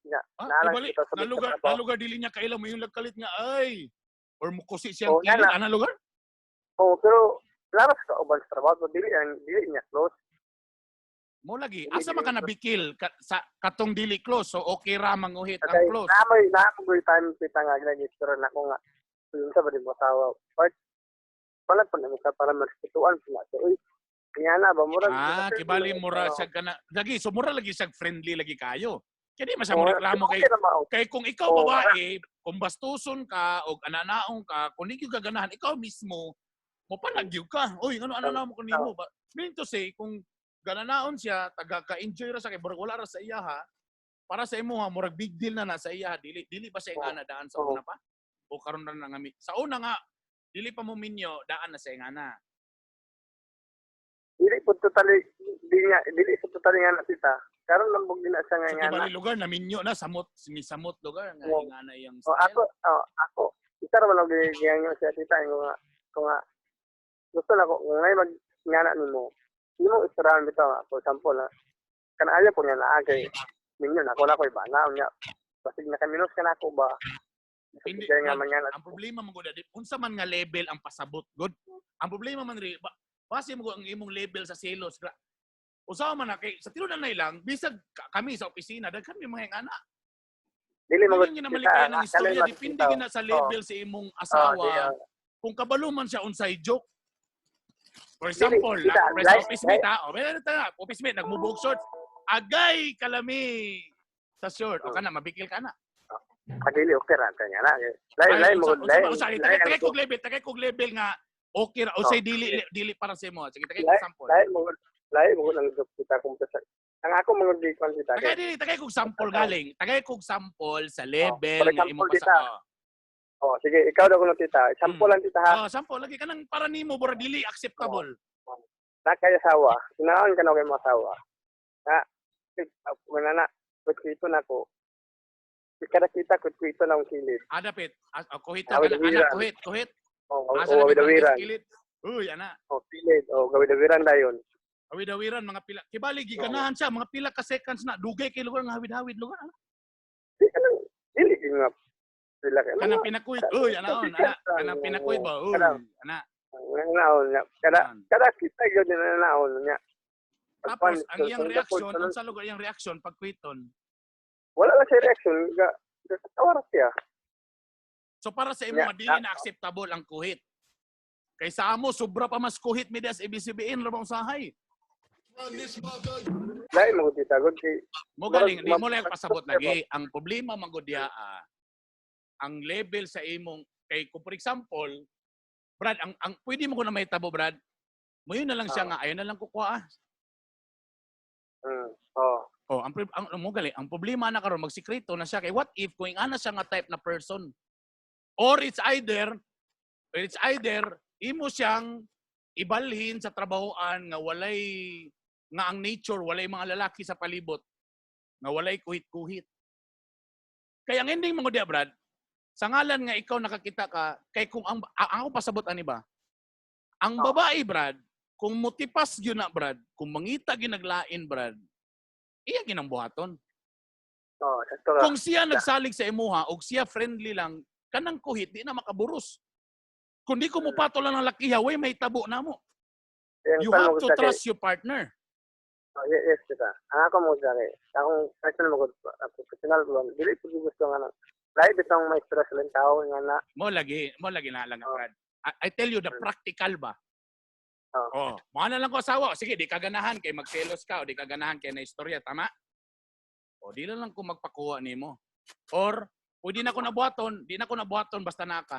Nga, Ah, naalang ibali, kita sa na lugar, trabaho. na lugar dili niya kaila mo yung lagkalit nga ay or mukusi siyang Oh, nga kilid na. ana lugar? Oo, pero laras ka uban sa trabaho, pero dili ang dili niya close. Mo lagi Dili, asa man ka dili. nabikil ka, sa katong dili close, so okay ra manguhit ang Kay close. namoy na time kita nga ginag-istorya na ko nga yun sa ba di mo asawa. Part wala pa na mo ka para marespetuan pa na. So, uy, kanya na ba murag Ah, kibali mura Oo. siya kana lagi so mura lagi siya friendly lagi kayo. Kaya di man siya mo Oo, reklamo kay okay ra ba, oh. kay kung ikaw Oo, babae, kung bastuson ka o ananaong ka, kung di ka ganahan, ikaw mismo mo palagyo ka. Uy, ano ano na mo kanimo ba? Meaning to say, kung gananaon siya, taga ka-enjoy ra sa kay murag wala ra sa iya ha. Para sa imo ha, murag big deal na na sa iya ha. Dili dili ba siya Oo. nga daan sa Oo. una pa? O karon ra na nga sa una nga dili pa mo minyo daan na sa nga na. Dili po totally di niya dili sa totally nga na tita. Karon lang bug din na siya nga So nga na. kibali lugar na minyo na samot ni samot lugar nga Oo. nga na iyang Oh, style. ako oh, ako isa ra man og giangyo siya tita ingo nga ko nga gusto na ko kung ngay mag ngana nimo. Nimo istoryahan bitaw nga, for example na kana ayaw ko niya naa kay minyo na ako na ko iba na unya. Basig na kaminos ka na ako ba. Hindi, Kaya nga man nga ang problema man gud unsa man nga level ang pasabot gud. Ang problema man ri base mo ang imong level sa selos. Usaha man na kay sa tinuod na lang bisag kami sa opisina daghan mi mga ingana. Dili mo Dili na malikayan ang istorya, depende gina sa level sa imong asawa. Kung kabalo man siya unsay joke. For example, Dili, kita, for example, office mate ha. O, meron ta, office mate nagmubog shorts. Agay kalami sa short. O kana mabikil ka na. Dili okay ra kanya na. Lain Ay, lain mo unsa lain. Unsa tagay kog level nga okay ra unsay dili dili para sa imo. Sige, tagay kog sample. Lain mo lang joke kita kung sa ang ako mga gikon kita. Tagay dili tagay kog sample galing. Tagay kog sample sa level For nga imo example, pa sa. tita. Oh, sige, ikaw daw kuno, tita. Sample lang, tita, ha. Oh, sample lagi kanang para nimo bora dili acceptable. Na kay asawa. Sinaon ka na kay mga asawa. Na wala na kuit na ko. Kada kita kuit na ang kilid. Ah, dapit. Ah, oh, kuhit Ah, na kana widawiran. ana, kuhit, kuhit. Oh, Asa oh, na widawiran. kilid. Uy, ana. Oh, kilid. Oh, gawidawiran dayon. Awid-awiran mga pila. Kibali giganahan siya mga pila ka seconds na dugay kay lugar nga hawid-hawid lugar. Ana. Di kanang dili gyud nga pila ka. Kanang pinakuit. Uy, ana on, ana. Kanang pinakuit ba? Uy, ana. Naon nga. Kada kada kita gyud na naon nga. Tapos ang iyang reaction, unsa lugar iyang reaction pag kuiton? Wala lang siya reaction, ga katawa ra siya. So para sa imo Yeah. dili na acceptable ang kuhit. Kay sa amo sobra pa mas kuhit mi sa ABCBN ra ba usahay. Lain mo tita gud kay Mo galing di mo lang pasabot lagi ang problema man gud diha, ang level sa imong kay kung for example, Brad, ang pwede mo ko na mahitabo, Brad. Moyun na lang siya nga ayo na lang kukuha. Oh. Oh, ang mo gali, ang problema na karon magsikreto na siya kay what if kung ana siya nga type na person, or it's either imo siyang ibalhin sa trabahoan nga walay nga ang nature walay mga lalaki sa palibot nga walay kuhit-kuhit. Kaya ang ending mo diya, Brad, sa ngalan nga ikaw nakakita ka kay kung ang ako pasabot ani ba? Ang babae, Brad, kung motipas gyud na, Brad, kung mangita gyud naglain, Brad, iya ginang buhaton. Oh, sakto ra. Kung siya nagsalig sa imuha og siya friendly lang, kanang kuhit di na makaburos. Kung di ko mupatol lang ang lakiha, way may tabo na mo. Yang You pan have mo to gud sa kay- trust your partner. Oh, yes, tita. Ang ako mo sa kay akong personal mo gud, personal ko dili ko gusto nga na. Lahi bitong may stress lang tao nga na. Mo lagi na lang, Brad. I tell you the practical ba. Oh. Oh, mga na lang ko asawa. Sige, di ka ganahan kay magselos ka o di ka ganahan kay na istorya, tama? O di na lang ko magpakuha nimo. Or pwede na ko nabuhaton, di na ko nabuhaton basta na ka.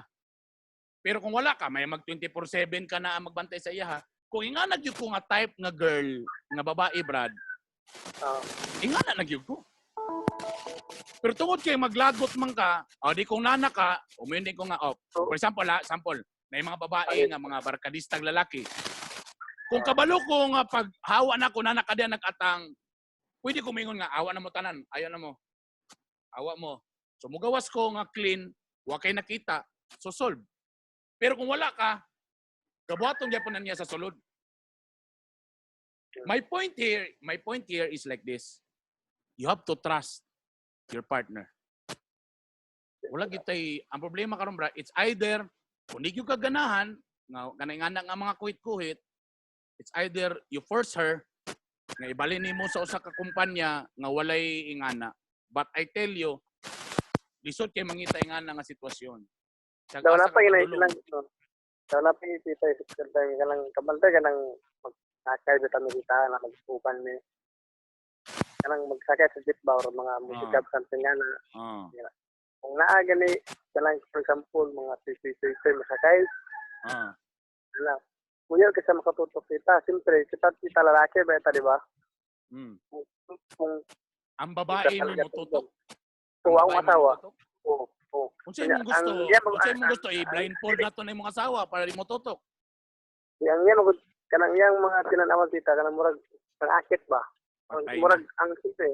Pero kung wala ka, may mag 24/7 ka na ang magbantay sa iya ha. Kung ingana gyud ko nga type nga girl, nga babae, Brad. Ingana na gyud ko. Pero tungod kay maglagot man ka, o di kung nana ka, umuyon ko nga, oh, for example ha, sample, na yung mga babae nga mga barkadistag lalaki. Kung kabalo ko nga pag hawa na ko nana ka diyan nag-atang, pwede ko mingon nga awa na mo tanan, ayo na mo. Awa mo. So mugawas ko nga clean, wa kay nakita, so solve. Pero kung wala ka, gabuhaton gyapon na niya sa sulod. My point here is like this. You have to trust your partner. Wala gitay ang problema karon, bra, it's either kung di gyud ka ganahan nga kanay nga nga mga kuhit-kuhit, it's either you force her nga ibalin nimo sa usa ka kumpanya nga walay ingana. But I tell you, lisod kay mangita ingana nga sitwasyon. Sag Daw asa na ka pa ginay padulong. lang. No. Daw na pa tita sa kanang kabantay kanang magsakay bitaw mi kita na mag-uban mi. Kanang magsakay sa jeep ba or mga multicab something nga na. Kung naa gani kanang for example mga 3 3 masakay. Wala. Kuya kasi makatutok kita. Siyempre, kita kita lalaki ba ita, di ba? Kung Ang babae kita mo talaga motutok. Kung Ang akong babae mo asawa. motutok. Oo. Kung sa'yo mong gusto, kung sa'yo mong gusto, i-blindfold na to na imong asawa para di mo tutok. Yang yan, kanang yang mga tinanawan, tita, kanang murag pangakit ba? Ang Patay murag na. ang siyempre.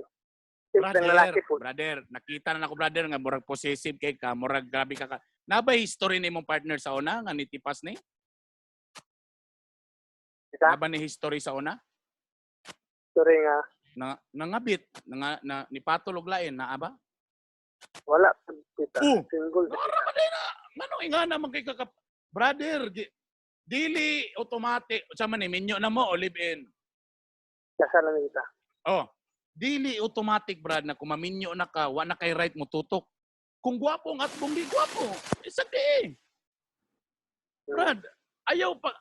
Siyempre ang Brother, lalaki po. brother, nakita na nako, brother, nga murag possessive kay ka, murag grabe ka ka. Nabay history ni imong partner sa una nga nitipas ni? Isa? Naba ni history sa una? Sorry nga, Na nangabit, nga na nipatol og lain naa ba? Wala po, tita. Oh! Single. Nara man na. Ngano ingana man kay ka, brother, dili automatic sa man ni minyo na mo o live in. Kasal na mi, tita. Oh, dili automatic, Brad, na kung maminyo na ka, wa na kay right mo tutok. Kung gwapo ang atbong, di gwapo. Eh, sagdi. Brad, ayaw pa.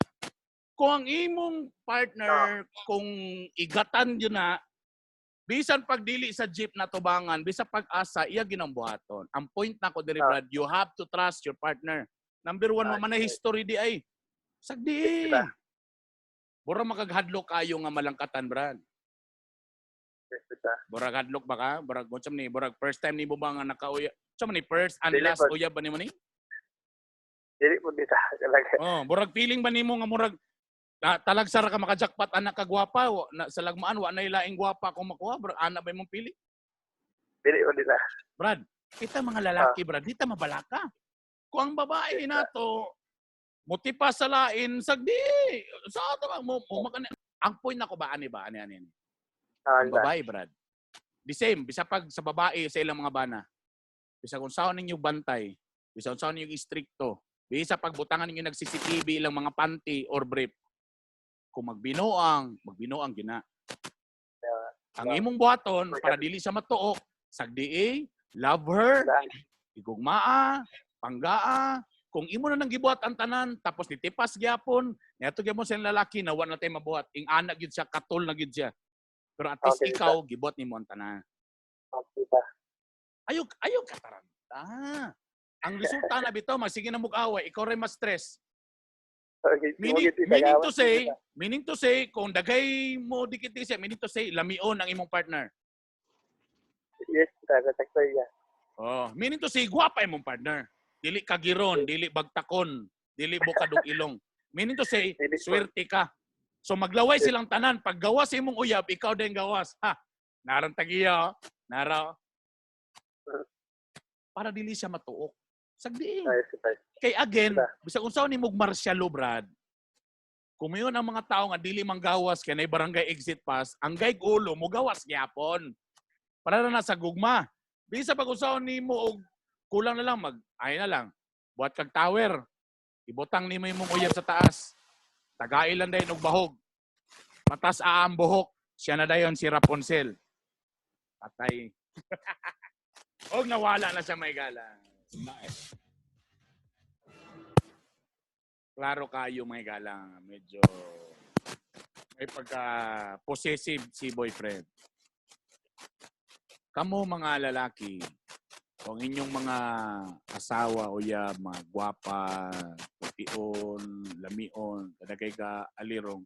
Kung ang imong partner, kung igatan yun na, bisan pagdili sa jeep na tubangan, bisan pag-asa, iya ginang buhaton. Ang point na ko diri, Brad, you have to trust your partner. Number one, man na history di ay. Sagdi. Diba? Bura makaghadlok kayo nga malangkatan, Brad. Yes, tita. Burag hadlok ba ka? Burag mo ni burag first time nimo ba nga nakauya? Unsa man ni first and Dili last po. uyab ba nimo ni? Dili po, tita. Talaga. Oh, burag feeling ba nimo nga murag na, talagsa ra ka makajackpot anak ka gwapa wa, na, sa lagmaan wa nay laing gwapa kung makuha, burag ana ba imong pili? Dili po, tita. Brad, kita mga lalaki, Brad, di ta mabalaka. Kung ang babae nato mutipa sa lain sagdi sa ato ba mo, mo makani- ang point nako ba ani ba ani ani ani. Ah, Ang tita. babae, Brad. The same, bisa pag sa babae sa ilang mga bana. Bisa kung saan ninyo bantay, bisa kung saan ninyo istrikto, bisa pagbutangan ninyo nag-CCTV ilang mga panty or brief. Kung magbinuang, magbinuang gina. Ang imong buhaton para dili siya matuok, sagdi eh, love her, igugmaa, panggaa, kung imo na nang gibuhat ang tanan tapos nitipas gyapon, niadto gyapon sa lalaki na wa na tay mabuhat, ing ana gyud siya, katol na gyud siya. Pero at least Okay, ikaw gibuhat nimo ang tanan. Okay, tita. Ayaw ayaw kataranta. Ang resulta na bitaw magsige na mug-away, ikaw ray mas stress. Okay, Meaning, okay, tita. meaning to Gawas, say, tita. meaning to say kung dagay mo dikit siya, meaning to say lamion ang imong partner. Yes, tita. Katakto iya. Oh, meaning to say gwapa imong partner. Dili kagiron, dili bagtakon, dili bukadog ilong. Meaning to say Dili po. swerte ka. So maglaway silang tanan, pag gawas imong uyab, ikaw din gawas. Ha. Narang tagiya, oh. Nara. Oh. Para dili siya matuok. Sagdi. Ah, yes, tita. Kay again, Diba? bisag unsa ni mog martial law, Brad. Kung mayon ang mga tao nga dili manggawas kay nay barangay exit pass, ang gayg ulo mo gawas gyapon. Para na sa gugma. Bisa pag unsaon nimo og kulang na lang mag ay na lang. Buhat kag tower. Ibutang nimo imong uyab sa taas. Tagai lang dayon og bahog. Matas aang buhok. Siya na dayon si Rapunzel. Patay. Og nawala na siya may gala. Nice. Klaro kayo may galang. Medyo may pagka possessive si boyfriend. Kamo mga lalaki, kung inyong mga asawa o ya, mga gwapa, pution, lamion, kadagay ka alirong,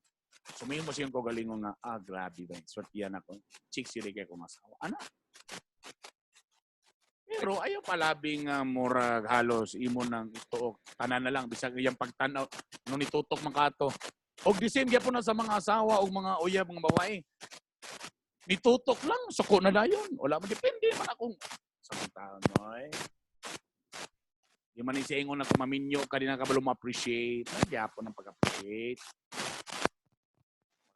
sumayon mo siyang kagalingon nga, ah, grabe ba, swertiyan ako. Chick siri kay kong asawa. Ano? Pero ayaw palabing murag halos imo nang ituok. Tanan na lang bisag iyang pagtanaw no nitutok man kato. Og the same gyapon na sa mga asawa og mga uyab mga babae. Nitutok lang suko na dayon. Wala man depende man akong sa mga tao no eh. Di man ni siya ingon na kung maminyo ka di na kabalo ma-appreciate. Ay, gyapon ang pag-appreciate.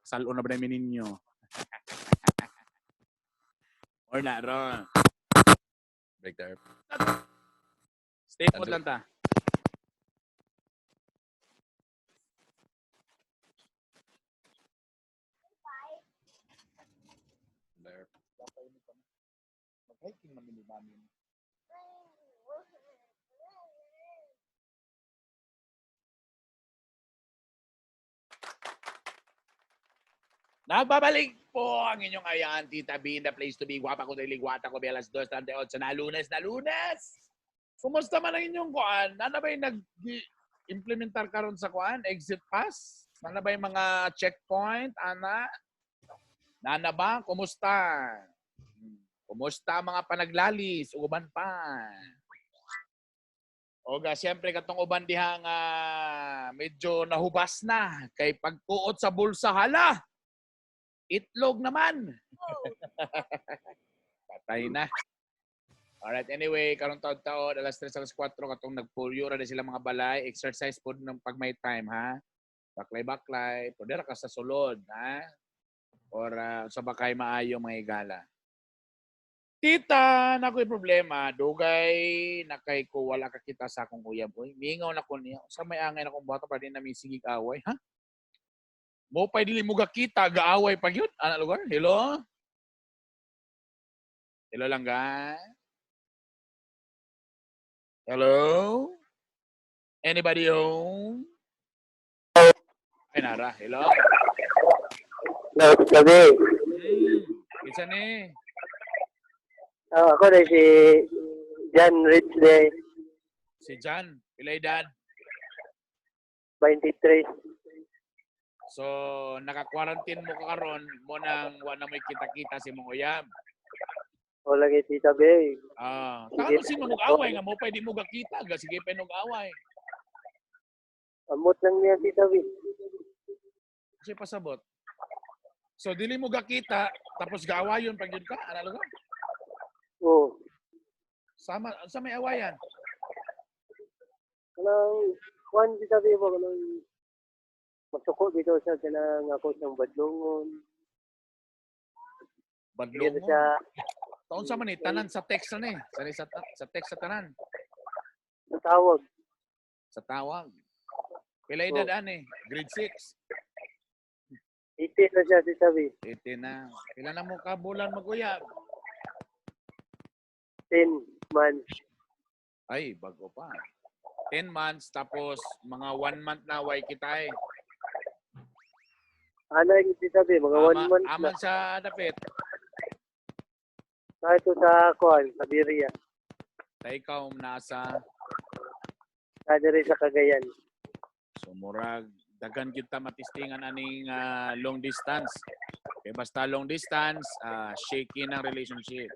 Salon na ba namin ninyo? Or na, ron. Break there. Stay put lang ta. There. Mag-hiking man ni mami. Nagbabalik po ang inyong ayaan, Tita B, in the place to be. Guwapa ko dahil guwata ko, alas 2:38 na Lunes na Lunes! Kumusta man ang inyong kuan? Nana ba yung nag-implementar karon sa kuan? Exit pass? Nana ba yung mga checkpoint, ana? Nana ba? Kumusta? Kumusta ang mga panaglalis? Ug uban pa. Oga, siyempre katong uban diha nga medyo nahubas na kay pagkuot sa bulsa hala. Itlog naman. Patay na. Alright, anyway, karong taon-taon, alas 3, alas 4, katong nagpulyo ra na sila mga balay, exercise po ng pag may time, ha? Baklay-baklay, pwede ra ka sa sulod, ha? Or sa bakay maayo mga igala. Tita, nakoy problema, dugay na kay ko wala ka kita sa akong uyab. Uy, mingaw na ko niya. Sa may angay na kong buhato pa din na may sigig away, ha? Mo pay dili mo kita gaaway pa gyud ana lugar. Hello? Hello lang ga. Hello? Anybody home? Ay nara, hello. Hello, Tita B. Isa ni. Ah, ako na si John Ridley, Si John, pilay edad? 23. So, naka-quarantine mo ka karon mo nang wa na mo'y kita-kita si mong uyab. Wala kay Tita B. Ah, tano si mo away nga mo pa di mo gakita, ga sige pa nog away. Amot lang niya, Tita B. Kasi pasabot. So dili mo gakita tapos gaawayon pag yun ka, ana lugar. Oo. Sama sa may awayan. Kanang, kuan Tita B mo, kanang masuko dito sa kanang ako siyang badlongon. Badlong Sige mo. siya, Taon sa man ni tanan sa text na ni. Sa text sa tanan, sa tawag. Sa tawag. Pila edad ani? Grade 6. 18 na siya, Tita B. 18 na. Pila na mo ka bulan maguyab? 10 months. Ay, bago pa. 10 months tapos mga 1 month na way kita eh. Ano yung Tita B? Mga 1 month na. Aman sa dapit. Kahit ito sa kuan, sa Biria. Ta ikaw nasa Sa diri sa Cagayan. So murag daghan gyud ta matistingan aning long distance. Kay basta long distance, shaky ng relationship.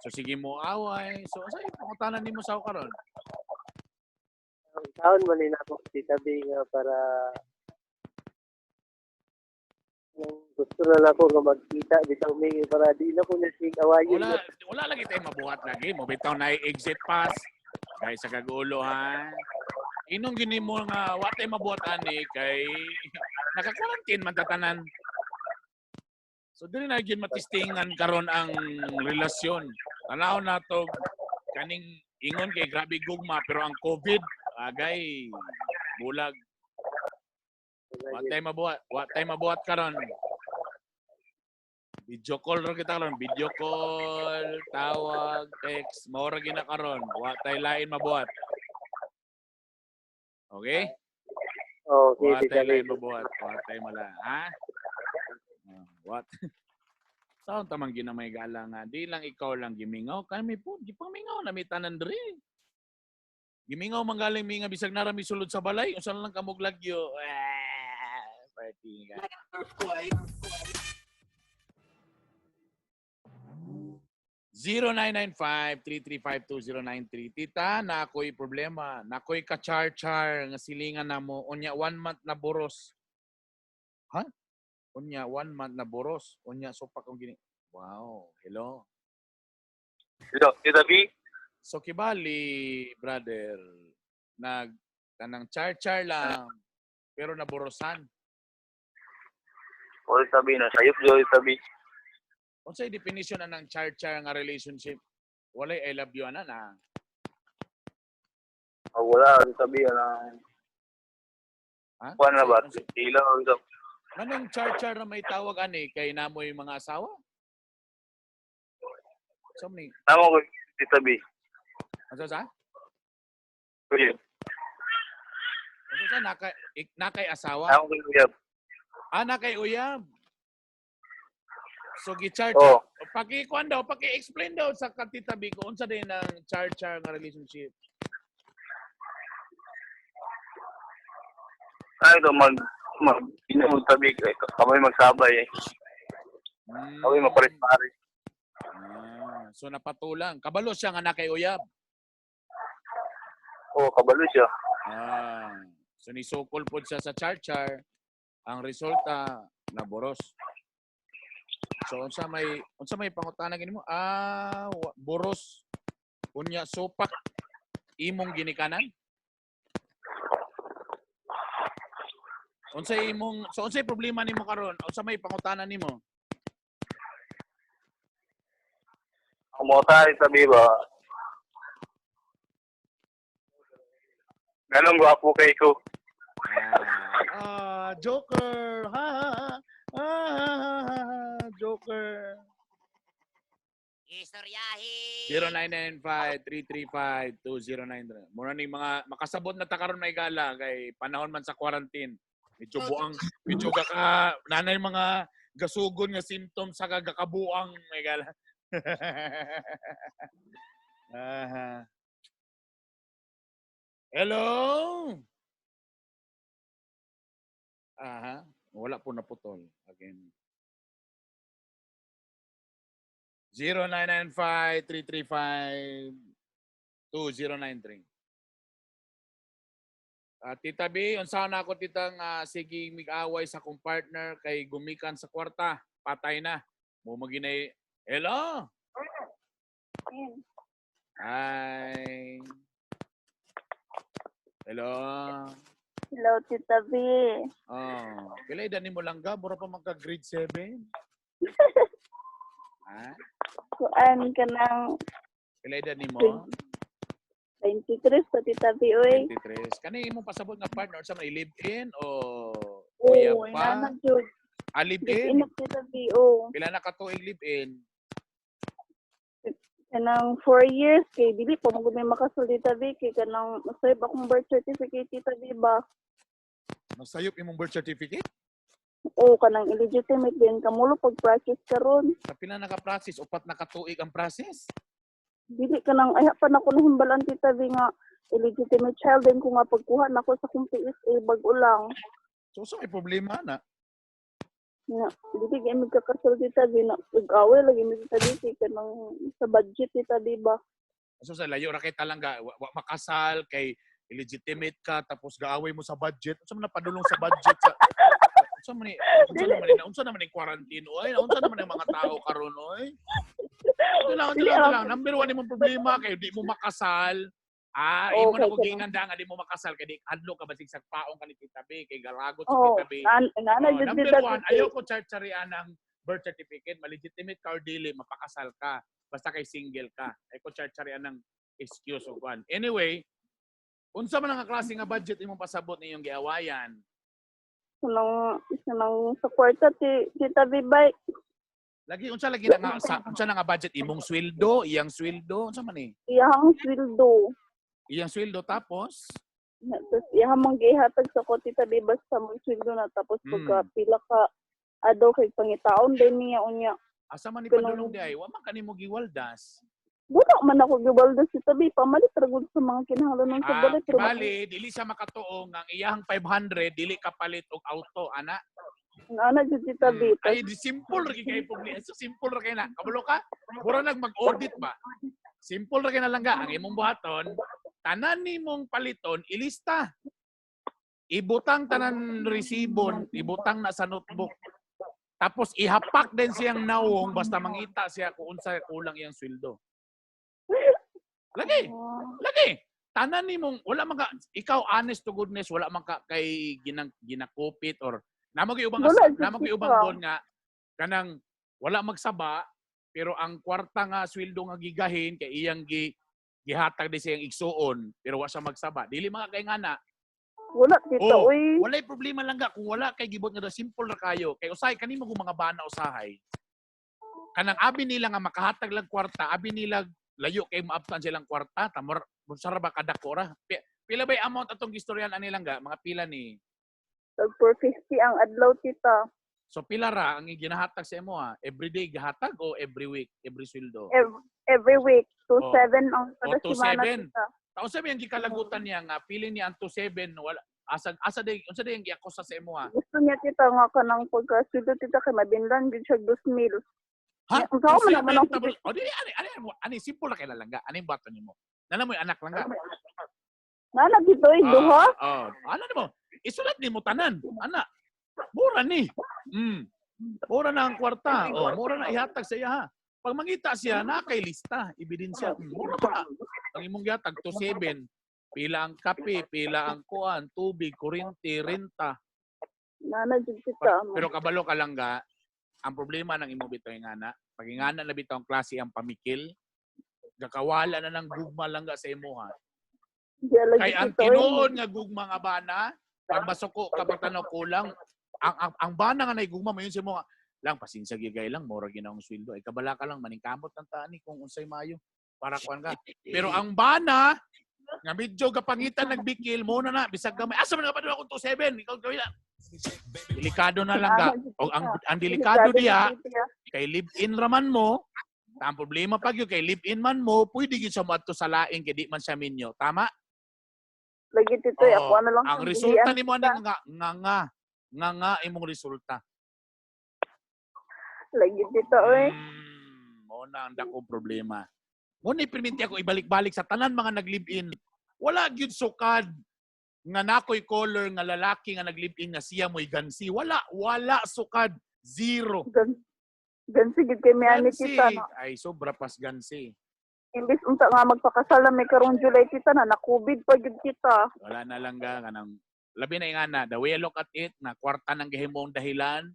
So sige mo away. So sa pangutanan nimo sa ako karon? Ang taon man ni nako Tita B nga para yung gusto na lang ako nga magkita bitaw mi para di na ko na sig awayon. Wala wala lagi tayo mabuhat lagi mo bitaw na exit pass. Kay sa kagulo ha. Inong gini mo nga wa tay mabuhat ani kay naka-quarantine man tatanan. So dili na gyud matistingan karon ang relasyon. Tanaw na to kaning ingon kay grabe gugma pero ang COVID agay bulag. Wa tay mabuhat, wa tay mabuhat karon. Video call ra kita karon, video call, tawag, text, mao ra gina karon. Wa tay lain mabuhat. Okay? Okay, Wa Tita tay B. lain mabuhat, wa tay mala, ha? What? Taon tamang ginamay gala nga, di lang ikaw lang gimingaw, kami po, gipangmingaw na mi tanan diri. Gimingaw man galing mi nga bisag nara mi sulod sa balay, unsa lang kamog lagyo. Ah, party nga. 0995-335-2093. Tita, na ako'y problema. Na ako'y ka-char-char nga silingan na mo. Unya, 1 month na boros. Ha? Unya, 1 month na boros. Unya, sopak ang gini. Wow. Hello. Hello, Tita B. So, kibali, brother, nag kanang char-char lang, pero naborosan. O, Tita B, nasayop jo, Tita B. Unsay definition na ng char-char nga relationship? Walay I love you ana na. Oh, wala, Tita B, ano. Ha? Kuan na ba? Tila, Tita B. Anong char-char na may tawag ani kay namoy mga asawa? So ni, Tama ko, Tita B. ano sa? Kuya. Ano sa nakay asawa? Tama ko, Kuya. Ah, nakay uyab. So gi-char Oo. Paki-kuan daw, paki-explain daw sa Tita B kung unsa din ang char-char nga relationship. Ay, ito, mag, inom, Tita B, eh, kami magsabay, eh. Kami mapares-pares. Ah, so napatulang. Kabalo siya nga nakay uyab. Oo, kabalo siya. Ah, so nisukol pod siya sa char-char. Ang resulta naboros. So unsa may pangutana gini mo? Ah, boros unya supak imong ginikanan? Unsa imong so unsay problema nimo karon? Unsa may pangutana nimo? Ang mga tayo, Tita B, ba? Ganong gwapo kay ko. Joker. Ha ha ha. Ha, ha, ha, ha, ha. Joker. Istoryahin. 0995-335-2093. Mura ni mga makasabot na ta karon may gala kay panahon man sa quarantine. Medyo buang, medyo gaka nanay mga gasugon nga symptoms sa kagakabuang may gala. Aha. Hello. Aha, wala po naputol again. 0995-335-2093. Ah, Tita B, unsa na ako tita nga sige mig-away sa akong partner kay gumikan sa kwarta, patay na. Mo maginay. Hello. Hi. Hello. Hello, Tita B. Oh, pila edad nimo langga? Mura pa man ka grade 7. Ha? Kuan ka ng Pila edad nimo? 23 sa Tita B, oy. 23. Kani imong pasabot nga partner sa may live in o uyab Oo, pa? inana jud. Ah, live Live in? in Tita B, oh. Pila na ka tuig live in? Kanang 4 years kay dili pa mo may makasal, Tita B, kay kanang masayop akong birth certificate, Tita B ba. Nasayop imong birth certificate? Oo, kanang illegitimate din kamulo pag process karon. Sa pila na ka process? Upat na ka tuig ang process? Dili kanang ay pa na ko nahimbalan, Tita B, nga illegitimate child din ko nga pagkuha nako sa akong PSA bag-o lang. So, so may problema na. Nga, dili gyud mi kakasal, Tita B, na nag-away lagi mi, Tita B, kay kanang sa budget, Tita B ba. So sa layo ra kay talangga, wa makasal kay illegitimate ka tapos gaaway mo sa budget. Unsa man napadulong sa budget sa unsa man ni unsa naman ni quarantine oy? Unsa naman ang mga tao karon oy? Ito lang, ito lang, ito lang. Number one imong problema kay di mo makasal. Ah, imo na Okay, ko kaya- giinganda nga di mo makasal kay di adlo ka basig sa paong ka ni Tita B kay garagot sa Oh, Tita B. nana Oh, jud number Tita B. one, ayoko charcharian ng birth certificate. Malegitimate ka or dili, mapakasal ka. Basta kay single ka. Ayoko charcharian ng excuse o kwan. Anyway, unsa man ang klase nga budget imong pasabot niyong giawayan? Kanang sa kwarta ti Tita B bay. Lagi unsa lagi na nga sa, unsa na nga budget imong sweldo, iyang sweldo, unsa man ni? Iyahang sweldo. Iyang sweldo tapos Na, tapos iyahang mang gihatag sa ko, Tita B, basta mo sweldo na tapos pagka pila ka adlaw kay pangitaon din niya unya. Asa man ni Kanang- padulong di ay, wa man kanimo giwaldas. Wala man ako gibaldo si Tabi, pamalit ra gud sa mga kinahanglanon sa Ah, balay pero bali dili siya makatuo nga ang iyahang 500 dili kapalit og auto ana. Ana jud, Tita B. Ay, di simple ra kay problema. So simple ra kay na. Kabalo ka? Mura nag mag-audit ba? Simple ra kay na lang ga ang imong buhaton, tanan nimong paliton ilista. Ibutang tanan resibo, ibutang na sa notebook. Tapos ihapak din siyang nawong basta mangita siya kung unsa kulang iyang sweldo. Lagi, lagi. Tanan nimong wala man ka ikaw honest to goodness wala man ka kay ginang ginakupit or namo gyud ubang Wala, namo gyud ubang tita. doon nga kanang wala magsaba pero ang kwarta nga sweldo nga gigahin kay iyang gihatag di siyang igsuon pero wa siya magsaba. Dili mga kay ngana. Wala, Tita, Oh, uy. walay problema lang ga kung wala kay gibot nga daw, simple ra kayo. Kay usahay kanimo kung mga bana usahay. Kanang abi nila nga makahatag lang kwarta, abi nila layo kay maabtan silang kwarta, tamor sara ba kadako ra. Pila bay amount atong gistoryan ani lang ga, mga pila ni. Tag 450 ang adlaw, Tita. So pila ra ang ginahatag sa imo ha? Everyday gihatag o every week, every sweldo? Every week, 27 ang kada Oh, semana, 27. Tita. Taon sa ang gikalagutan niya nga feeling niya ang 27 wala asa asa day unsa day ang giakusa sa imo ha? Gusto niya, Tita, nga kanang pagka-sweldo, Tita, kay mabinlan gud siya 2,000. Ha? Ang sao man naman ang Tapos, o di ani ani ani simple ra kay lalangga. Ani yung bato nimo? Nana mo yung anak langga. Nana gid oy, duha. Oh, ano nimo? Isulat nimo tanan. Ana. Mura ni. Mura na ang kwarta. Oh, mura na ihatag sa iya ha. Pag mangita siya, na kay lista, ebidensya. Mura pa. Ang imong gihatag 27. Pila ang kape, pila ang kuan, tubig, kuryente, renta. Nana jud, Tita. Pero kabalo ka lang ga, ang problema ng imong bitaw nga na, pag ingana na bitaw ang klase ang pamikil, gakawala na ng gugma lang ga sa imuha. Di lagi, Kay ang Tita, oy. tinuod nga gugma nga bana, Pag masuko ka pagtanaw kulang, ang bana nga naigugma mo yun sa mga lang pasensya gyud kay lang mura gyud ang sweldo ay kabala ka lang maningkamot ng tani kung unsay maayo para kuan ka. Pero ang bana nga medyo gapangitan nagbikil mo na na bisag gamay asa man nga pa akong 27 ikaw gawin na. Delikado na lang ka. O ang delikado diya kay live-in raman mo, ang problema pag yun, kay live-in man mo, pwede gyud siya moadto sa laing kay di man siya minyo. Tama? Lagi, tito, Oo. ako ano lang Ang siyang resulta buhian, nimo tita. ani nga nga nga nga nga imong resulta. Lagi, tito, oy. Mo na ang dakong problema. Mo ni perminti ako ibalik-balik sa tanan mga nag-live-in. Wala gyud sukad nga nakoy color nga lalaki nga nag-live-in nga siya mo'y gansi. Wala, wala sukad. Zero. Gansi gid kay mi ani, Gansi. tita, no. Ay, sobra pas gansi. Imbis unta nga magpakasal na may karong July, tita, na na-COVID pa gid kita. Wala na lang ga kanang labi na nga na the way I look at it na kwarta ng gihimong dahilan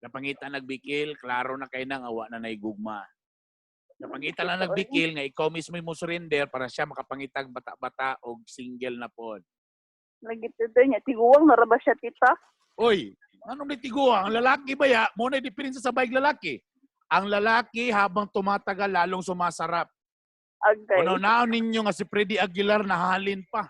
napangita nagbikil klaro na kay nang awa na naigugma. Napangita lang nagbikil nga ikaw mismo mo surrender para siya makapangitag bata-bata og single na pod. Lagi, tito, nya tiguang na ra ba siya, tita? Oy, anong tiguang? Ang lalaki ba ya? Mo na diferensya sa baig lalaki. Ang lalaki habang tumatagal lalong sumasarap. Agay. Unaw naon ninyo nga si Freddy Aguilar nahalin pa.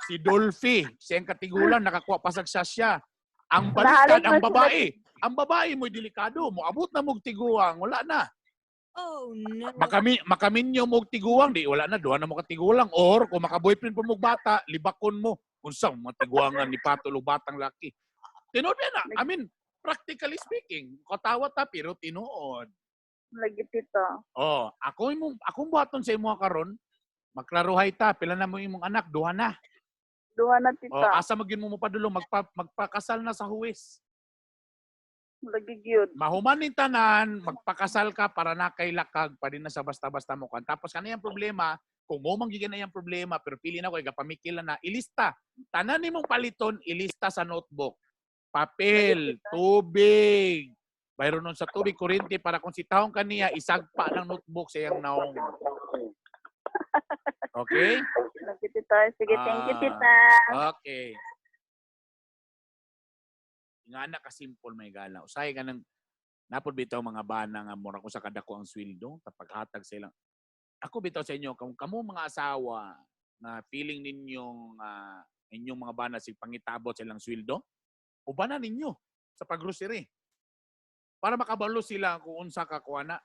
Si Dolphy, siyang katigulan, nakakuha pa sa siya. Ang baliktad, Nahalin ang pa sila. babae. Ang babae mo'y delikado. Moabot na mong tiguang, wala na. Oh no. Makaminyo mong tiguang, di wala na, duha na mo katigulang. Or kung maka-boyfriend pa mong bata, libakon mo. Unsang mga tiguangan ni Patol og batang laki. Tinuod na. I mean, practically speaking, katawa ta pero tinuod. Lagi, tita. Oh, ako imong akong buhaton sa imo karon. Maklaruhay ta, pila na mo imong anak, duha na. Duha na, Oh, tita. asa magyud mo mopadulong magpakasal na sa huwes. Lagi gyud. Mahuman ning tanan, magpakasal ka para na kay lakag pa din na sa basta-basta mo kan. Tapos kaniyang problema, kung mo man gyud na iyang problema, pero pili na ko gapamikil na ilista. Tanan nimong paliton, ilista sa notebook. Papel, tubig. Bayro nun sa tubig, kuryente, para kung sitahon kaniya, isagpa ng notebook sa iyang naong. Okay? Lagi, tita. Sige, thank you, Ah. tita. Okay. Nga na ka-simple may gala. Usahay ka ng napod bitaw mga bana nga mura ko sa kadako ang sweldo tapaghatag sa ilang. Ako bitaw sa inyo kung kamo mga asawa na feeling ninyong inyong mga bana sig pangitabot sa ilang sweldo, ubanan ninyo sa paggrocery. Para makabalo sila kung unsa ka kuana.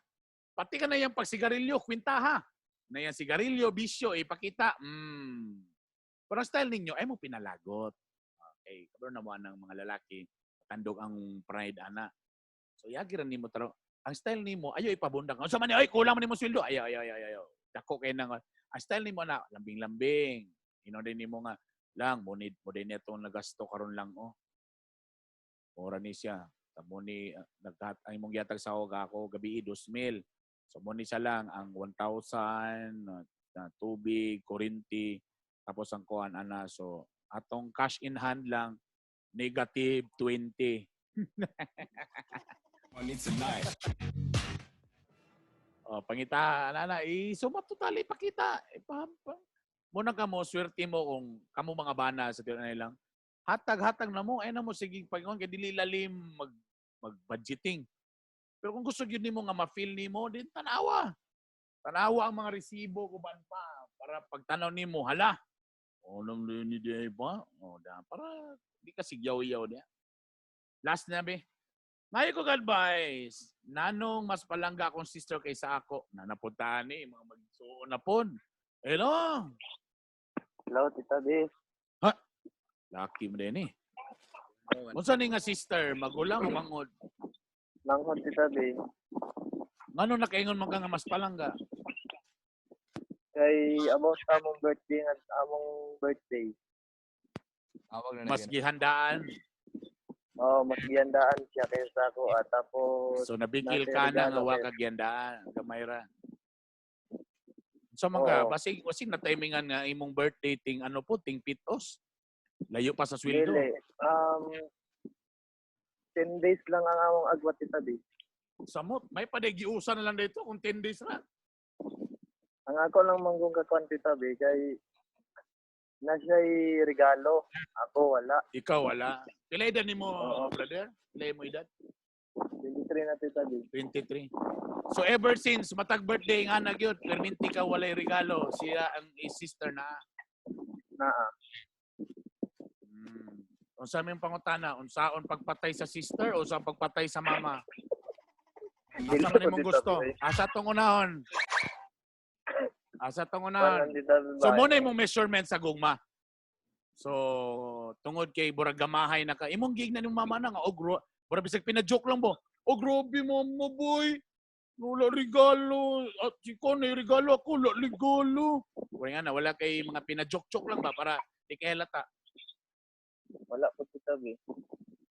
Pati ka na yang pagsigarilyo, kwintaha. Na yang sigarilyo, bisyo, ipakita. Pero ang style ninyo, ay mo pinalagot. Okay, kabalo na mo ang mga lalaki, tandog ang pride ana. So yagi ra nimo taro. Ang style nimo ayo ipabundak. Unsa man ni oy kulang man nimo sweldo. Ayo ayo ayo ayo. Dako kay nang ang style nimo na lambing-lambing. Ino din nimo nga lang mo need mo din itong nagasto karon lang oh. Mura ni siya. Tamo ni naghat ang imong gihatag sa og ako gabi 2,000. So mo ni siya lang ang 1,000 na tubig, kuryente, tapos ang kuan ana so atong cash in hand lang negative 20. Money tonight. Oh, pangita ana na isumat totally pakita. Ipampa. Muna ka mo swerte mo kung kamo mga bana sa tiyan lang. Hatag-hatag na mo ay na mo sige pagingon kay dili lalim mag budgeting. Pero kung gusto gyud nimo nga ma-feel nimo din tanawa. Tanawa ang mga resibo kuban pa para pagtanaw nimo hala. Onong ni di ba? O da para di ka sigyaw-yaw niya. Last na be. Ngayon ko advice. Nanong mas palangga akong sister kaysa ako. Nanapuntahan ni mga magsuon na pon. Hello. Hello, Tita B. Ha? Lucky mo din eh. Unsa ni nga sister, magulang o mangod? Manghod, Tita B. Ngano nakaingon man ka nga mas palangga? Kay about sa among birthday nga among birthday. Awag na Mas gihandaan. Oh, mas gihandaan siya kaysa ako at tapos So nabigil ka na nga wa ka gihandaan, gamay ra. So mga Oo. basig basig na timingan nga imong birthday ting ano po ting pitos. Layo pa sa sweldo. Dili. 10 days lang ang among agwat, Tita B. Samot, may paday giusa na lang dito kung 10 days ra. Ang ako lang manggong kakuan, Tita B, kay Na siya'y regalo. Ako wala. Ikaw wala. Pila edad nimo, Oo. Brother? Pila mo edad? 23 na, Tita B. 23. So ever since matag birthday nga na gyud, perminti ka walay regalo, siya ang sister na. Naa. Unsa may pangutana, unsaon pagpatay sa sister o sa pagpatay sa mama? Asa man imong gusto? Asa tong unahon? Asa tong unahon? So mo na imong measurement sa gugma. So tungod kay burag gamahay na ka, imong gig na nimong mama na nga og burag bisag pina-joke lang bo. Oh, grabe mama boy. Wala regalo. At si ko na regalo ako, wala regalo. Wala nga na, wala kay mga pina-joke-joke lang ba para di kay halata. Wala po, Tita B.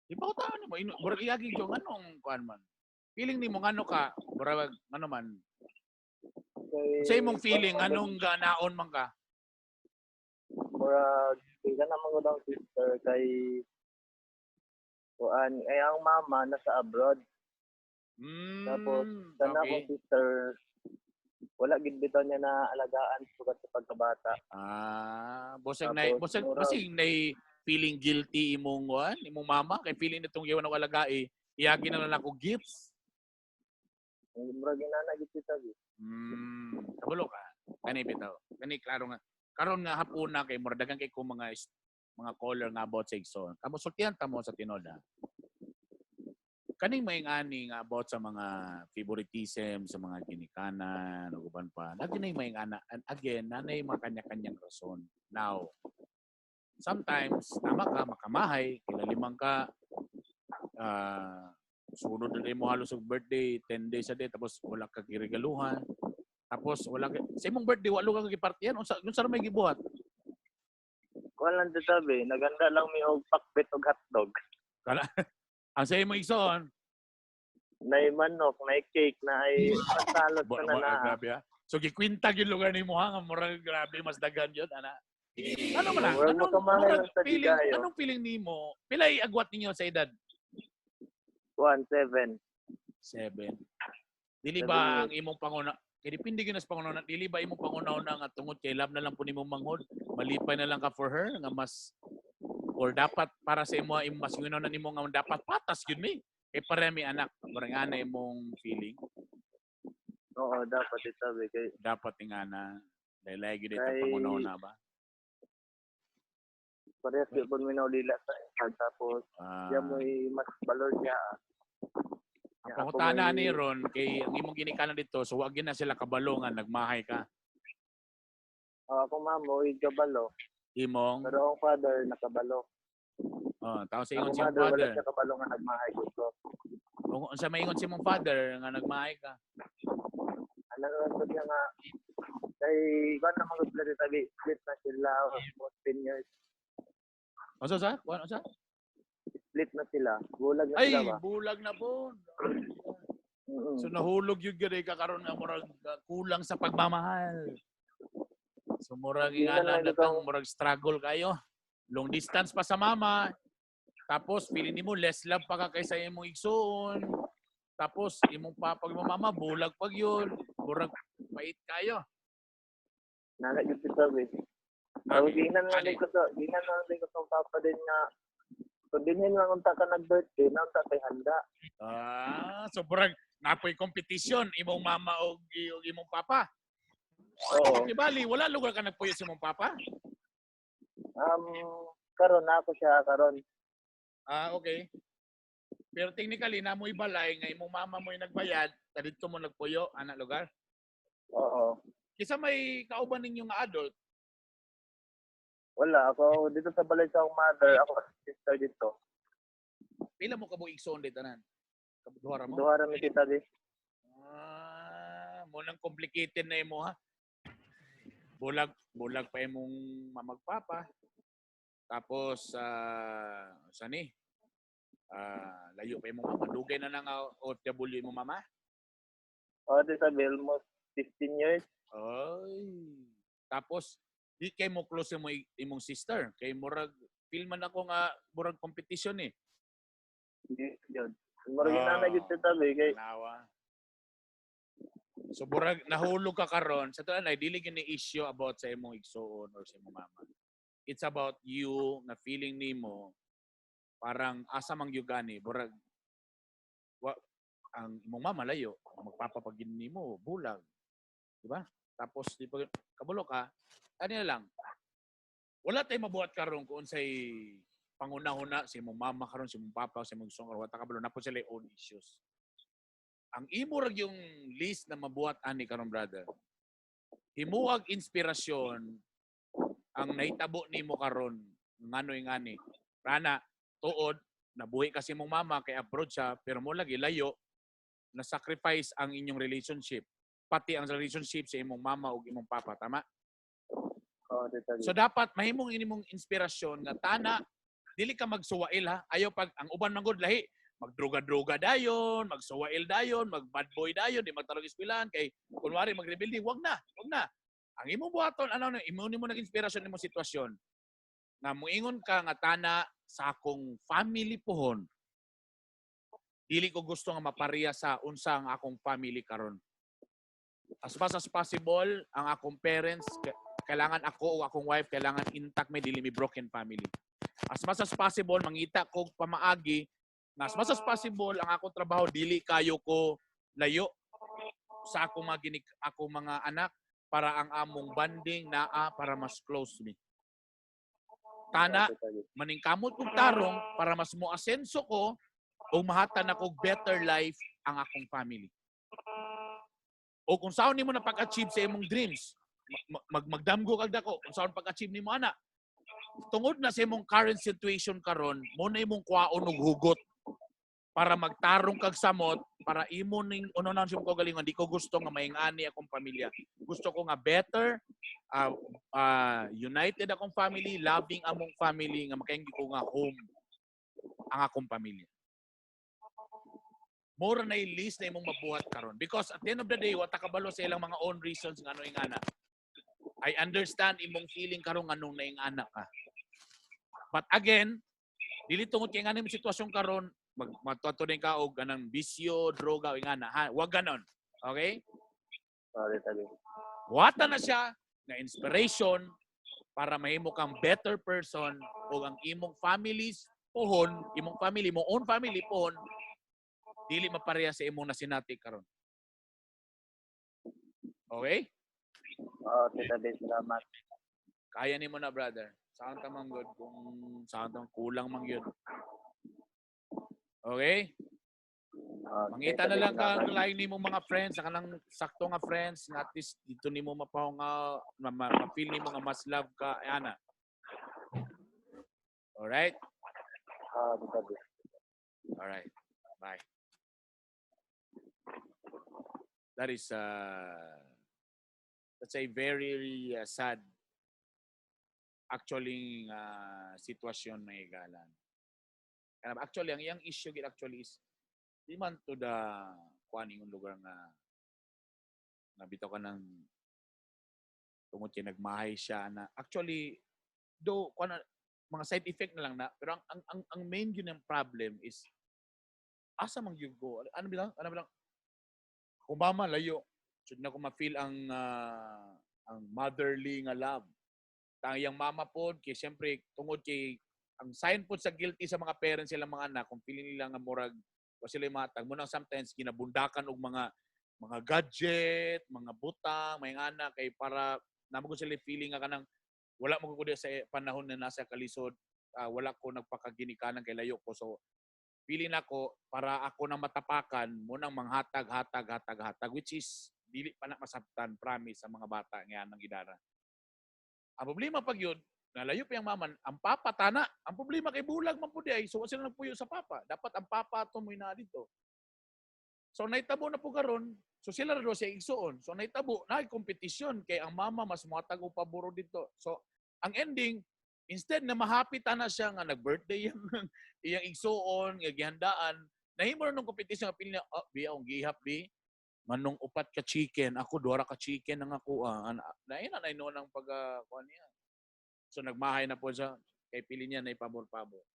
Di ba ko mo, murag iyagi jo nganong kuan man. Feeling nimo ngano ka, murag ano man. Kay, Sa imong feeling anong ganaon man ka? Murag, kaya naman ko daw sister kay kuan ay ang mama nasa abroad. Tapos sana akong sister wala gid bitaw niya na alagaan sugat sa pagkabata. Ah, boseg na Tapos, boseg murag- basig na feeling guilty imong kuan, imong mama kay feeling nitong giwan og alaga eh. Iyagi na lang ako gifts. Murag inana gid, Tita B. Kabalo ka. Kani bitaw. Kani klaro nga. Karon nga hapuna kay murag dagan kay ko mga caller nga about sa igsoon. Kamo sultihan ta mo sa tinod ha. Kaning may ani nga about sa mga favoritism sa mga ginikanan ug uban pa. Lagi na may ana. And again, nanay mga kanya-kanyang rason. Now, sometimes tama ka makamahay, kilalimang ka sunod na mo halos og birthday 10 days a day tapos wala ka giregaluhan. Tapos wala ka, sa imong birthday wala ka gipartiyan unsa unsa ra may gibuhat? Kuan lang, Tita B, naganda lang mi og pakbet og hotdog. Kala ang sa imong igsoon Nay manok, nay cake, nay pasalot na na. Grabe ha. So gikwinta gyud lugar nimo ha nga murag grabe mas daghan gyud ana. Ano man lang? Murag Anong, makamahay murag lang sa feeling, bigayo. anong feeling nimo? Pilay agwat ninyo sa edad? 1 7. 7. Dili 7 ba years. ang imong panguna kay depende gyud na sa panguna, dili ba imong panguna nga tungod kay love na lang po nimo manghod, malipay na lang ka for her nga mas or dapat para sa imo imong mas nguna na nimo nga dapat patas gyud mi kay pare mi anak, murag ana imong feeling? Oo, dapat, Tita B, kay Dapat nga na laylay gyud ito Kay- panguna ba. Parehas gyud pud mi naulila sa edad tapos siya mo'y mas balor niya. Ang Niya ako pangutana mo'y- ni Ron kay ang imong ginikanan dito, so wag gyud na sila kabalo nga nagmahay ka. Oh, ako mama mo'y kabalo. Imong Pero ang father nakabalo. Oh, tapos ingon Ang si imong mother wala father. siya kabalo nga nagmahay gud ko. Kung unsa maingon si imong father nga nagmahay ka? Alam lang ko siya nga kay kuan naman gud sila, Tita B, split na sila almost 10 years. Unsa sa? Kuan unsa? Split na sila. Bulag na Ay, sila ba? bulag na po. So nahulog yun gani ka karon nga murag kulang sa pagmamahal. So murag Hindi na ingana lang na ito. kang murag struggle kayo. Long distance pa sa mama. Tapos feeling nimo less love pa ka kaysa imong igsuon. Tapos imong papa ug imong mama bulag pag yun. Murag pait kayo. Nana gyud, Tita B. Ako ginan lang din ko to, ginan lang din ko tong papa din nga kung dinhin lang unta ka nag-birthday, na unta kay handa. Ah, so murag napoy competition imong mama og imong papa. Oo. Di bali, wala lugar ka nagpuyo sa imong papa? Karon na ako siya karon. Ah, okay. Pero technically, namoy balay nga imong mama mo'y nagbayad, ta didto mo nagpuyo, ana lugar. Oo. Kisa may kauban ninyo nga adult, Wala ako dito sa balay sa akong mother, ako sister dito. Pila mo kabuok igsoon dito tanan? Duha ra mo? Duha ra mi, Tita B. Ah, mo nang complicated na imo ha. Bulag, bulag pa imong mamagpapa. Tapos sani? Ah, layo pa imong mama, dugay na nang OFW imong mama. Oo, Tita B, almost 15 years. Ay. Tapos di kay mo close mo imong sister kay murag feel man ako nga murag competition eh. Di yun. Murag inana gyud, Tita B, kay Tanawa. So murag nahulog ka karon sa tuan ay dili gyud ni issue about sa imong igsuon or sa imong mama. It's about you nga feeling nimo parang asa man gyud gani, burag wa ang imong mama layo, ang magpapapagin nimo bulag. Di ba? Tapos di pa kabulo ka, ano na lang. Wala tay mabuhat karon kung unsay pangunahuna sa imong mama karon, sa imong papa, sa imong song, wala ta kabalo na po sila own issues. Ang imo ra yung list na mabuhat ani karon, brother. Himuag inspirasyon ang nahitabo nimo karon nganoy ngani. Rana tuod nabuhi kasi mong mama kay abroad siya, pero mo lagi layo na sacrifice ang inyong relationship, pati ang relationship sa imong mama ug imong papa, tama? Oo, Tita G. So dapat mahimong inimong inspirasyon nga tana dili ka magsuwail ha. Ayaw pag ang uban man gud lahi, magdroga-droga dayon, magsuwail dayon, mag bad boy dayon, di magtarong eskwelahan kay kunwari magrebelde, wag na, wag na. Ang imong buhaton ano na imo nimo nag-inspirasyon imong sitwasyon. Nga moingon ka nga tana sa akong family pohon. Dili ko gusto nga mapareha sa unsa ang akong family karon. As much as possible, ang akong parents kailangan ako o akong wife kailangan intact may dili mi broken family. As much as possible mangita kog pamaagi nga as much as possible ang akong trabaho dili kayo ko layo sa akong mga ginik akong mga anak para ang among bonding naa para mas close mi. Tana Oo, Tita G. maningkamot kog tarong para mas moasenso ko o mahatan ako better life ang akong family. O kung saan nimo na pag-achieve sa imong dreams, magdamgo kag dako kung saan pag-achieve nimo ana. Tungod na sa imong current situation karon, mo na imong kwaon og hugot para magtarong kag samot para imo ning uno na siyang kagalingon, di ko gusto nga maingani akong pamilya. Gusto ko nga better united akong family, loving among family, nga makainggi ko nga home ang akong pamilya. Mura na yung list na imong mabuhat karon because at the end of the day wa ta kabalo sa ilang mga own reasons nga ano ingana. I understand imong feeling karon nganong naingana ka, but again, dili tungod kay ngano imong sitwasyon karon mag matuto din ka og ganang bisyo, droga o ingana ha. Wag ganon. Okay? Oo, Tita G. Buhatan na siya nga inspiration para mahimo kang better person o ang imong families pohon, imong family, imong own family pohon, dili mapareha sa imong nasinati karon. Okay? Oo, Tita B. Salamat. Kaya nimo na, brother. Saan ta man good kung saan ta kulang man gyud. Okay? Oo, Mangita Tita na B, lang ka salamat. lain nimo mga friends, sa kanang sakto nga friends nga at least dito nimo mapaw nga ma-feel nimo nga mas love ka ana. Alright? Oo, Tita B. Alright. Bye. That is that's a very sad actually sitwasyon, mga igalan. Kaya actually ang iyang issue gid actually is di man to the kuan ingon lugar nga nga bitaw ka ng tungod kay nagmahay siya na actually do kuan na, mga side effect na lang na, pero ang main yun ng problem is asa man gyud ko, ano bilang kung mama layo jud na ko ma-feel ang motherly nga love. Tang iyang mama pod kay siyempre tungod kay ang sign pod sa guilty sa mga parents silang mga anak kung feeling nila nga murag wa sila matag mo nang sometimes ginabundakan og mga gadget, mga butang, may anak kay para namo ko sila feeling nga kanang wala mo ko sa panahon na nasa kalisod, wala ko nagpakaginikanan kay layo ko. So feeling nako para ako nang matapakan mo nang manghatag, hatag, hatag, hatag, which is dili pa na masabtan, promise, sa mga bata nga nang idara. Ang problema pag yun, nalayo pa yung mama, ang papa tana, ang problema kay bulag man pud ay, so wa sila nagpuyo sa papa. Dapat ang papa ato mo na dito. So naitabo na po karon, so sila ra sa igsuon. So naitabo, na kompetisyon kay ang mama mas mohatag og paboro dito. So ang ending, instead na mahappy na siya nga nag-birthday yung iyang igsuon, nga gihandaan, nahimo na nung kompetisyon nga pili niya, oh, bi akong gihap bi, manong upat ka chicken, ako duha ra ka chicken ang ako. Ah. Lain na noon ang pag kuan niya. So nagmahay na po siya kay pili niya na ipabor-pabor.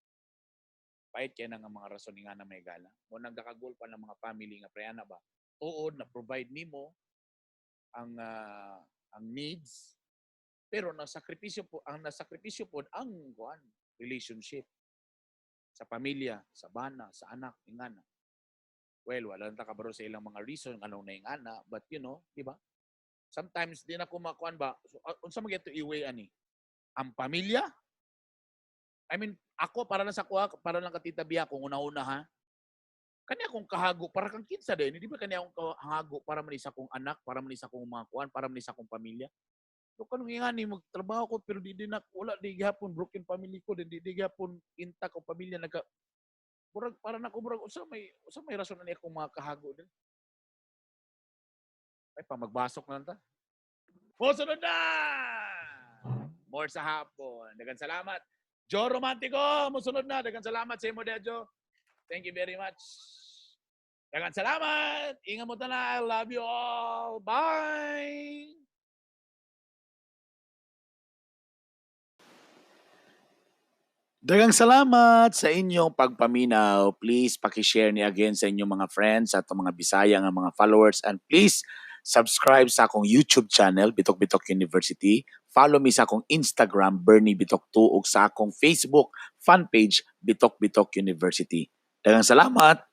Pait kay na nga mga rason nga na may gala. Mo nang gakagol pa ng mga family nga pre ana ba. Tuod na provide nimo ang needs. Pero nasakripisyo po, ang nasakripisyo po ang kuan, relationship sa pamilya, sa bana, sa anak, ingana. Well, wala na ta kabalo sa ilang mga reason anong naingana, but di ba? Sometimes di na ko makuan ba. So, unsa man gyud to i-weigh ani? Ang pamilya? I mean, ako para lang sa kuha, para lang ka Tita Bia kung una-una ha. Kani akong kahago para kang kinsa din, di ba kani akong kahago para man sa akong anak, para man sa akong mga kuan, para man sa akong pamilya. So kanong ingani magtrabaho ko pero di din na, wala di gihapon broken family ko, di gihapon intact ang pamilya, nagka murag para na ko murag unsa may rason na ni akong mga kahago din. Ay pa magbasok na lang ta. Mosunod na! More sa hapon. Daghang salamat. Joe Romantico, mosunod na. Daghang salamat sa imo, Dejo. Thank you very much. Daghang salamat. Ingat mo na. I love you all. Bye! Daghang salamat sa inyong pagpaminaw. Please paki-share ni again sa inyong mga friends at mga Bisaya nga mga followers, and please subscribe sa akong YouTube channel, Bitok Bitok University. Follow me sa akong Instagram, Bernie Bitok 2, ug sa akong Facebook fan page, Bitok Bitok University. Daghang salamat.